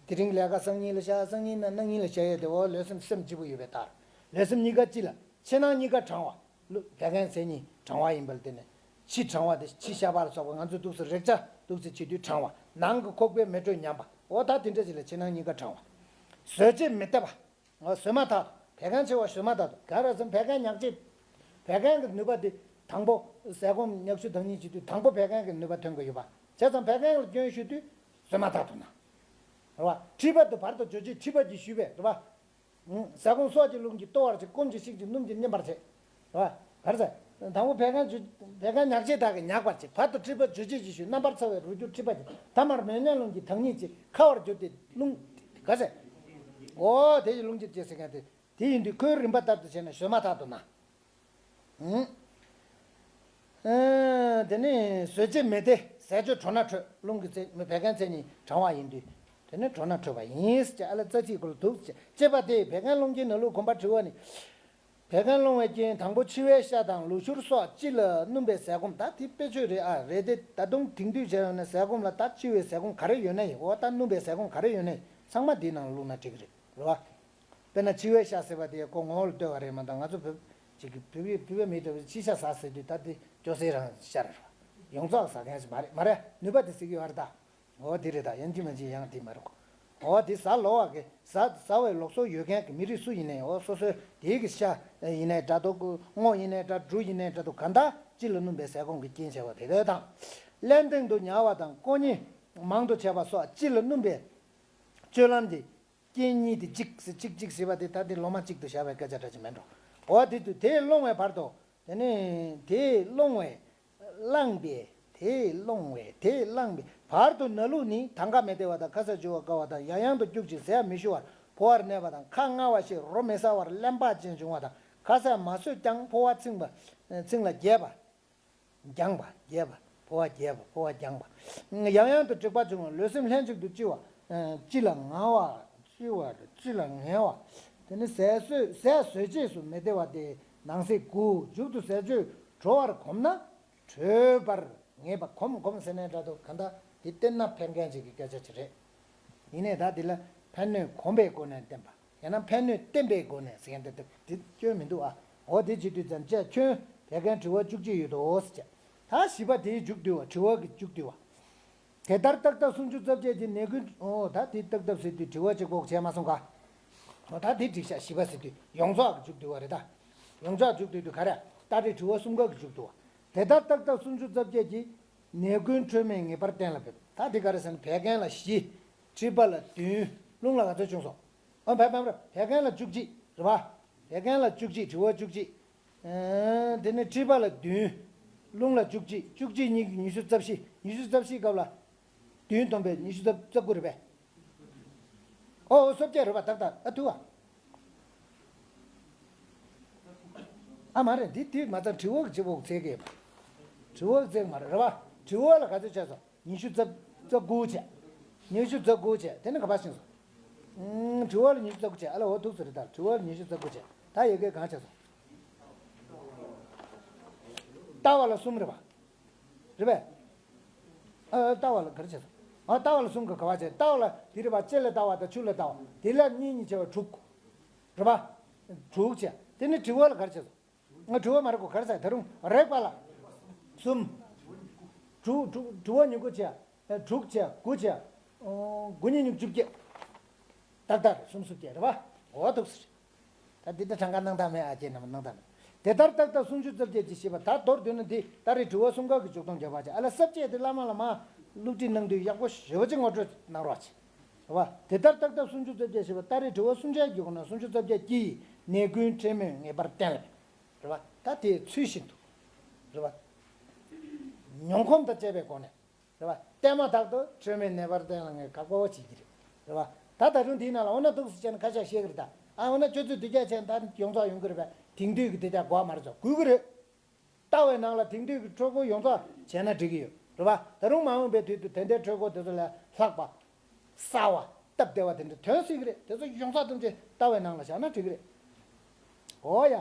དེ་རིང་ལས་ཀ་སང་ཉིན་ལ་བཞག་སང་ཉིན་ན་གནངས་ཉིན་ལ་བཞག་ཡས་དེ། འོ་ལུས་སེམས་སེམས་ལྕི་པོ་ཡོད་པའི་རྟགས། ལུས་སེམས་གཉིས་ཀ་ལྕི་ལ། ཕྱི་ནང་གཉིས་ཀ་གྲང་བ། ལུ་བད་ཀན་མཚན་ཉིད་གྲང་བ་ཡིན་པ་ལ་བརྟེན་ནས། ཕྱི་གྲང་བ་དེ་ཕྱི་ཤ་པགས་ལ་སོགས་པ་ང་ཚོ་འདུག་སེ་རེག་བྱ་འདུག་སེ་བྱེད་དུས་གྲང་བ། ནང་གི་ཁོག་པའི་མེ་དྲོད་ཉམས་པ། འོ་ད་དེ་འདྲ་ཅིག་ལ་ཕྱི་ནང་གཉིས་ཀ་གྲང་བ། ཟོས་བྱེད་མི་བདེ་བ། ཟོས་མ་ཐག་ཏུ། བད་ཀན་ཆེ་བ་ཟོས་མ་ཐག་ཏུ། ག་རེ་ཟེར་ན་བད་ཀན་ཉག་གཅིག་བད་ཀན་གྱི་ནུས་པ་དེ་དང་པོ། ཟས་སྐོམ་མྱག་ཆུ་དང་ནི་བྱེད་དུས་དང་པོ་བད་ཀན་གྱི་ནུས་པ་ཐོན་གྱི་ཡོད་པ། བྱས་ཙང་བད་ཀན་ལ་སྐྱོན་ཞུགས་དུས་ཟོས་མ་ཐག་ཏུ་ན། རེད་པ། མཁྲིས་པ་དུ་བར་དུ་འཇུ་བྱེད་མཁྲིས་པ་གྱིས་ཞུས་པས། རེད་པ། ཟས་སྐོམ་སྲོག་གི་རླུང་གིས་ལྟོ་བར་བྱེད། སྐོམ་གྱིས་ཤིག་ཅིང་སྣུམ་གྱིས་མཉེན་པར་བྱེད། རེད་པ། ག་རེ་ཟེར། དང་པོ་བད་ཀན་ཆུ། བད་ཀན་ཉག་གཅིག་དག་གིས་མྱག་པར་བྱེད། བར་དུ་མཁྲིས་པ་འཇུ་བྱེད་ཀྱིས་ཞུ། རྣམ་པར་ཚ་བའི་རོ་སྐྱུར་མཁྲིས་པ་གྱིས། ཐ་མར་མེ་མཉེན་རླུང་གིས་དྭངས་སྙིགས་བྱེད། ཁ་བར་གྱུར་ཏེ་རླུང་། ག་རེ་ཟེར། འོ་དེ་ཡི་རླུང་གྱིས་བྱེད་ཟེར་མཁན་དེ། དེ་ཡིན་དུས་ཁོའི་རིམ་པ་ལྟར་དུ་བྱས་ན་ཟོས་མ་ཐག་ཏུ་ན། ཨང་། ཨ། དེ་ནས་ཟོས་བྱེད་མི་བདེ། ཟས་སྤྱོད་དྲོ་ན་འཕྲོད། རླུང་གི་མཚན། བད་ཀན་མཚན་ཉིད་གྲང་བ་ཡིན་དུས། དེ་ནས་དྲོ་ན་འཕྲོད་པ་ཡིན་ཟེར། ཨ་ལ་རྩ་ཚིག་གོ་ལ་འདུག་ཟེར། ཅེས་པ་སྟེ་བད་ཀན་སློང་རྐྱེན་ན་ལུགས་གོམས་པར་དྲི་བ་ནི། བད་ཀན་སློང་བའི་རྐྱེན་དང་པོ་འཆི་བའི་ཤ་དང་ལུས་སྐྱུར་སོགས་ལྕི་ལ་སྣུམ་པའི་ཟས་སྐོམ། ད་དེ་དཔེ་ཆོས་རེད་ཨ། རེད་དེ་ད་དུང་དེང་དུས་བྱས་ཡོང་ན་ཟས་སྐོམ་ལ་ད་འཆི་བའི་ཟས་སྐོམ་ག་རེ་ཡོད་ན་ཡིན། འོ་ད་སྣུམ་པའི་ཟས་སྐོམ་ག་རེ་ཡོད་ན་ཡིན། ཚང་མ་འདིའི་ནང་ལ་བླུགས་ན་འགྲིག་གི་རེད། རེད་པ། དཔེར་ན་འཆི་བའི་ཤ་ཟེར་བ་དེ་ཁོ་ངོ་བོ་ལ་ལྟོས་པ་རེད་མ་གཏོགས། ང་ཚོ་བོད་ཅིག་གི་བོད་པའི་བོད་པའི་མི་འདྲ་བོ་འཆི་ཤ་ཟ་ཟེར་དུས་ད་དེ་སྐྱོ་སའི་རང་ཤ་རེད་པ། ཡོངས་རྫོགས་ཟ་མཁན་ཞིག་མ་རེད། མ་རེད། ནུས་པ་དེ་ཟེར་གྱི་ཡོད་རེད་ད། འོ་དེ་རེད་ད། ཡིན་གཅིག་མིན་གཅིག་ཡང་དེ་མ་རེད་གོ། འོ་དེ་ཟ་ལོ་བ་གི་ཟ་ཟ་བའི་ལུགས་སྲོལ་ཡོད་མཁན་གྱི་མི་རིགས་སུ་ཡིན་ནའི། འོ་སོ་སོའི་དེའི་གི་ཤ་ཡིན་ནའི་འདྲ་འདུག་སྔོ་ཡིན་ནའི་འདྲ། འབྲུ་ཡིན་ནའི་འདྲ་འདུག་གང་ལྟར་ལྕི་ལ་སྣུམ་པའི་ཟས་སྐོམ་གྱི་རྐྱེན་བྱས་པ་དེ་དེ་དང་། རླན་སྟེང་དུ་ཉལ་བ་དང་། ལྐོག་ཉལ་མང་དུ་བྱས་པ་སོགས་ལྕི་ལ་སྣུམ་པའི་སྤྱོད་ལམ་དེ། རྐྱེན་གཉིས་དེ་གཅིག་ཟེར། གཅིག་གཅིག་ཟེར་བ་དེ་ད་དེ་ལོ་མ་གཅིག་ཏུ་བཞག་པའི་སྐད་ཆ་འདྲ་ཅིག་མེད་འགྲོ། འོ་དེ་དུས་དེས་སློང་བའི་བར་དུ། དེ་ནས་དེས་སློང་བས་བླངས་པས། དེས་སློང་བས་དེས་བླངས་པས་ བར་དུ་ན་ལུགས་ནི། དང་ག་མི་བདེ་བ་དང་། ཁ་ཟས་འཇུ་བར་དཀའ་བ་དང་། ཡང་ཡང་དུ་སྐྱུག་ཅིང་ཟས་མི་ཞུ་བར་འཕོ་བར་གནས་པ་དང་། ཁ་ང་བ་ཞིག་རོ་མི་ཟ་བར་གླེན་པ་ཅན་འབྱུང་བ་དང་། ཁ་ཟས་མ་ཟོས་ཀྱང་འཕོ་བ་ཚིམ་པ། ཚིམ་ལ་རྒྱས་པ། འགྱངས་པ། རྒྱས་པ། འཕོ་བ་རྒྱས་པ། འཕོ་བ་འགྱངས་པ། ཡང་ཡང་དུ་དྲེགས་པ་འབྱུང་བ། ལུས་སེམས་ལྷན་ཅིག་ཏུ་ལྕི་བ། ལྕི་ལ་ངལ་བ། ལྕི་བ། ལྕི་ལ་ངལ་བ། དེ་ནི་ཟས་ཟོས། ཟས་ཟོས་རྗེས་སུ་མི་བདེ་བ་སྟེ། ནང་གསེས་དགུ། མཇུག་ཏུ་ཟས་སྤྱོད་གྲོལ་བར་གོམས་ན། གྲོལ་བར་ངེས་པ། གོམས་གོམས་ཟེར་ནའི་འདྲ་འདུག། གང་ལྟར་དེ་བསྟན་ན་ཕན་མཁན་ཅིག་གི་སྐད་ཆ་ཅིག་རེད། ཡིན་ནའི་ད་འདི་ལ་ཕན་གནོད་གོམས་པའི་སྒོ་ནས་བསྟན་པ། ཡང་ན་ཕན་གནོད་བསྟན་པའི་སྒོ་ནས་ཟེར་མཁན་དེ་དེ་སྐྱོན་མི་འདུག་ཨ། འོ་དེ་བྱེད་དུས་ཙམ་ཅད་ཁྱོན་བད་ཀན་དྲི་བ་བཅུ་གཅིག་ཡོད་དོ་ཟེར་བྱས། ད་བཞི་པ་དེའི་མཇུག་བསྡུ་བ། དྲི་བ་གི་མཇུག་བསྡུ་བ། དེ་ལྟར་ཏག་ཏག་སུམ་ཅུ་རྩ་བརྒྱད་ཀྱི་ནད་ཀུན། འོ་ད་དེ་ཏག་ཏག་ཟེར་དུས་དྲི་བ་གཅིག་པོ་བྱས་མ་སོང་ག། འོ་ད་དེ་འགྲིག་ཤག། བཞི་པ་ཟེར་དུས་ཡོངས་རྫོགས་ཀྱི་མཇུག་བསྡུ་བ་རེད་ད། ཡོངས་རྫོགས་མཇུག་བསྡུ་དུས་ག་རེ། ད་རེས་དྲི་བ་གསུམ་ཀ་གི་མཇུག་བསྡུ་བ། དེ་ལྟར་ཏག་ཏག་སུམ་ཅུ་རྩ་བརྒྱད་ཀྱི་ནད་ཀུན་འཕྲོད་མེད་ངེས་པར་གཏན་ལ་འབེབས། ད་དེ་ག་རེ་ཟེར་ན་བད་ཀན་ལ་བཞི། མཁྲིས་པ་ལ་བདུན། རླུང་ལ་ག་ཚོད་བྱུང་སོང་། ཨ་བད་བད་བད་ཀན་ལ་བཅུ་གཅིག་རེད་པ། བད་ཀན་ལ་བཅུ་གཅིག། དྲི་བ་བཅུ་གཅིག། ཨ་དེ་ནས་མཁྲིས་པ་ལ་བདུན། རླུང་ལ་བཅུ་གཅིག། བཅུ་གཅིག་གཉིས་ཀྱི་ཉི་ཤུ་རྩ་བཞི། ཉི་ཤུ་རྩ་བཞི་སྐབས་ལ་བདུན་བསྡོམས་པས་ཉི་ཤུ་རྩ་རྩ་དགུ་རེད་པས། ཨོ་ཨོ་སོ་བརྒྱད་རེད་པ། ཏག་ཏག་ཨ་ཐུ་བ། ཨ་མ་རེད། འདི་འདི་མ་ཚད་དྲི་བ་གི་བྱེད་པོ་ཚད་ཀྱི་ཡོད་པ། དྲི་བ་གི་ཚད་མ་རེད་རེད་པ། དྲི་བ་ལ་ག་ཚོད་བྱས་སོང་། ཉི་ཤུ་རྩ་རྩ་དགུ་བྱས། ཉི་ཤུ་རྩ་དགུ་བྱས། དེ་ནི་ག་པར་ཕྱིན་སོང་། ཨུམ། དྲི་བ་ལ་ཉི་ཤུ་རྩ་དགུ་བྱས། ཨ་ལ་འོ་ཐུག་སོང་རེད་ད། དྲི་བ་ལ་ཉི་ཤུ་རྩ་དགུ་བྱས། ད་ཡི་གེ་གང་བྱས་སོང་། ལྟ་བ་ལ་གསུམ་རེད་པ། རེད་པས། ཨ་ལྟ་བ་ལ་ག་རེ་བྱས་སོང་། ཨ་ལྟ་བ་ལ་གསུམ་ག་ག་པར་བྱས། ལྟ་བ་ལ་དེ་རེད་པ། ལྕེ་ལ་ལྟ་བ་དང་ཆུ་ལ་ལྟ་བ། དེ་ལ་གཉིས་གཉིས་བྱས་པ་དྲུག། རེད་པ། དྲུག་བྱས། དེ་ནི་དྲི་བ་ལ་ག་རེ་བྱས་སོང་། ང་དྲི་བ་མ་རེད་གོ། ག་རེ་ཟེར། ད་རུང་རེག་པ་ལ་གསུམ། དྲུག་དྲུག་དྲི་བ་ཉིས་གོ་བྱས། ཨ་དྲུག་བྱས། དགུ་བྱས། ཨོ་དགུ་གཉིས་ཉི་ཤུ་རྩ་བརྒྱད། ཏག་ཏག་རེད། སུམ་ཅུ་རྩ་བརྒྱད་རེད་པ། འོ་ཐུག་སོང་། ད་འདི་ད་གྲངས་ཀ་སྣང་དག་མེད་ཨ། ཅེ་རྣམས་སྣང་དག་མེད། དེ་ལྟར་ཏག་ཏག་སུམ་ཅུ་རྩ་བརྒྱད་ཀྱི་ཞེས་པ་ད་མདོར་བསྡུས་ན་འདི་ད་རེས་དྲི་བ་གསུམ་ཀ་གི་མཇུག་སྡོམ་བརྒྱབ་པ་བྱས། ཨ་ལ་ས་བཅད་དེ་བླ་མ་ལ་མ་སློབ་ཁྲིད་གནང་དུས་ཡག་པོ་ཞེ་པོ་ཅིག་ངོ་སྤྲོད་གནང་རོགས་བྱེད། རེད་པ། དེ་ལྟར་ཏག་ཏག་སུམ་ཅུ་རྩ་བརྒྱད་ཞེས་པ་ད་རེས་དྲི་བ་གསུམ་ཆའི་རྒྱུད་ཁོ་ན་སུམ་ཅུ་རྩ་བརྒྱད་ཀྱི་ནད་ཀུན་འཕྲོད་མེད་ངེས་པར་གཏན་ལ་འབེབས། རེད་པ། ད་དེ་ཚུལ་བཞིན་དུ། རེད་པ། མྱོང་གོམས་དང་བཅས་པའི་སྒོ་ནས། རེད་པ། བསྟེན་མ་ཐག་ཏུ་འཕྲོད་མེད་ངེས་པར་གཏན་ལ་ངེས་ཁག་པོ་བྱེད་ཀྱི་རེད། རེད་པ། ད་ད་དུང་དེའི་ནང་ལ་འོ་ན་འདུག་སེ་བྱས་ན་ཁ་ཤས་བཤད་ཀྱི་རེད་ད། ཨ་འོ་ན་སྤྱོད་ཚུལ་དེ་རྒྱ་ཆེན་ད་ཡོངས་རྫོགས་ཡོང་གི་རེད་པས། དེང་དུས་ཀྱི་དེ་རྒྱ་གོ་བ་མ་རེད་ཚོ་དགོས་ཀྱི་རེད། ལྟ་བའི་ནང་ལ་དེང་དུས་ཀྱི་འཕྲུལ་འཁོར་ཡོངས་རྫོགས་བྱས་ན་འགྲིག་གི་ཡོད་རེད་པ། ད་རུང་མ་འོངས་པའི་དུས་དུ་དེ་འདྲའི་འཕྲུལ་འཁོར་དེ་ཚོ་ལས་ལྷག་པ། གསར་བ། སྟབས་བདེ་བ་དེ་འདྲ་ཐོན་སྲིད་ཀྱི་རེད། དེ་ཚོ་ཡོངས་རྫོགས་ཐམས་ཅད་ལྟ་བའི་ནང་ལ་བཞག་ན་འགྲིག་གི་རེད། འོ་ཡ།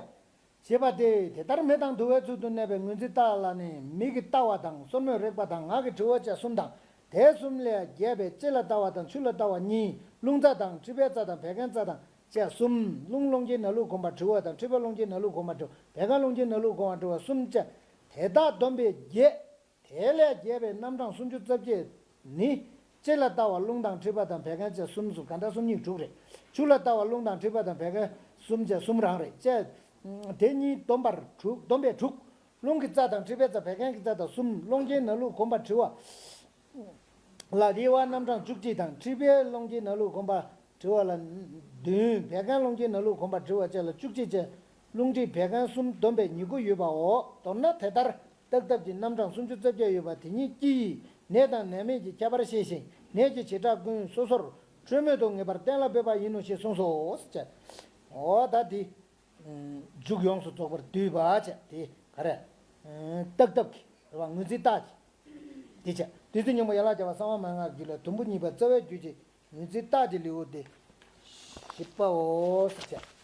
ཞེས་པ་སྟེ། དེ་ལྟར་མེ་དང་དུ་བའི་ཚུལ་དུ་གནས་པའི་ངོས་འཛིན་རྟགས་ལ་ནི་མིག་གི་ལྟ་བ་དང་སོར་མོས་རེག་པ་དང་ངག་གི་དྲི་བ་བཅས་གསུམ་དང་། དེ་གསུམ་ལས་བརྒྱད་པའི་ལྕེ་ལ་ལྟ་བ་དང་ཆུ་ལ་ལྟ་བ་གཉིས། རླུང་རྩ་དང་མཁྲིས་པའི་རྩ་དང་བད་ཀན་རྩ་དང་། བཅས་གསུམ། རླུང་རླུང་གི་ནང་ལུགས་གོམས་པ་དྲི་བ་དང་མཁྲིས་པ་རླུང་གི་ནང་ལུགས་གོམས་པ་དྲི་བ། བད་ཀན་རླུང་གི་ནང་ལུགས་གོམས་པ་དྲི་བ་གསུམ་བཅས། དེ་དག་བསྡོམས་པས་བརྒྱད། དེ་ལས་བརྒྱད་པའི་རྣམ་གྲངས་སུམ་ཅུ་རྩ་བརྒྱད་ནི། ལྕེ་ལ་ལྟ་བ་རླུང་དང་མཁྲིས་པ་དང་བད་ཀན་བཅས་གསུམ་གསུམ། གང་ལྟར་གསུམ་གཉིས་དྲུག་རེད། ཆུ་ལ་ལྟ་བ་རླུང་དང་མཁྲིས་པ་དང་བད་ཀན་གསུམ་བཅས་གསུམ་རང་རེད། བཅས། དེ་གཉིས་བསྡོམས་པར་དྲུག་བསྡོམས་པས་དྲུག། རླུང་གི་རྩ་དང་མཁྲིས་པའི་རྩ་བད་ཀན་གྱི་རྩ་དང་གསུམ། རླུང་གི་ནང་ལུགས་གོམས་པ་དྲི་བ། ལ་དབྱེ་བ་རྣམ་གྲངས་བཅུ་གཅིག་དང་། མཁྲིས་པའི་རླུང་གི་ནང་ལུགས་གོམས་པ་དྲི་བ་ལ་བདུན། བད་ཀན་རླུང་གི་ནང་ལུགས་གོམས་པ་དྲི་བ་བཅས་ལ་བཅུ་གཅིག་བཅས། རླུང་མཁྲིས་བད་ཀན་གསུམ་བསྡོམས་པས་ཉེར་དགུ་ཡོད་པའོ། མདོར་ན་དེ་ལྟར་བརྟག་ཐབས་ཀྱི་རྣམ་གྲངས་སུམ་ཅུ་རྩ་བརྒྱད་ཡོད་པ་དེ་ཉིད་ཀྱིས་ནད་དང་ནད་མེད་ཀྱི་ཁྱད་པར་ཤེས་ཤིང་། ནད་ཀྱི་བྱེ་བྲག་ཀུན་སོ་སོར་འཕྲོད་མེད་དུ་ངེས་པར་གཏན་ལ་འབེབས་པ་ཡིན་ནོ་ཞེས་གསུངས་སོ། ཟེར་བྱས། འོ་ད་འདི། མཇུག་ཡོངས་སུ་རྫོགས་པར་བསྡུས་པ་བྱས་དེ་ག་རེ། བརྟག་ཐབས་ཀྱི་རེད་པ། ངོས་འཛིན་རྟགས་ཀྱི། དེ་བྱས། བདུད་རྩི་སྙིང་པོ་ཡན་ལག་བརྒྱད་པ་གསང་བ་མན་ངག་རྒྱུད་ལས་དུམ་བུ་གཉིས་པ་རྩ་བའི་རྒྱུད་ཀྱི་ངོས་འཛིན་རྟགས་ཀྱི་ལེའུ་སྟེ། བཞི་པའོ་ཟེར་བྱས།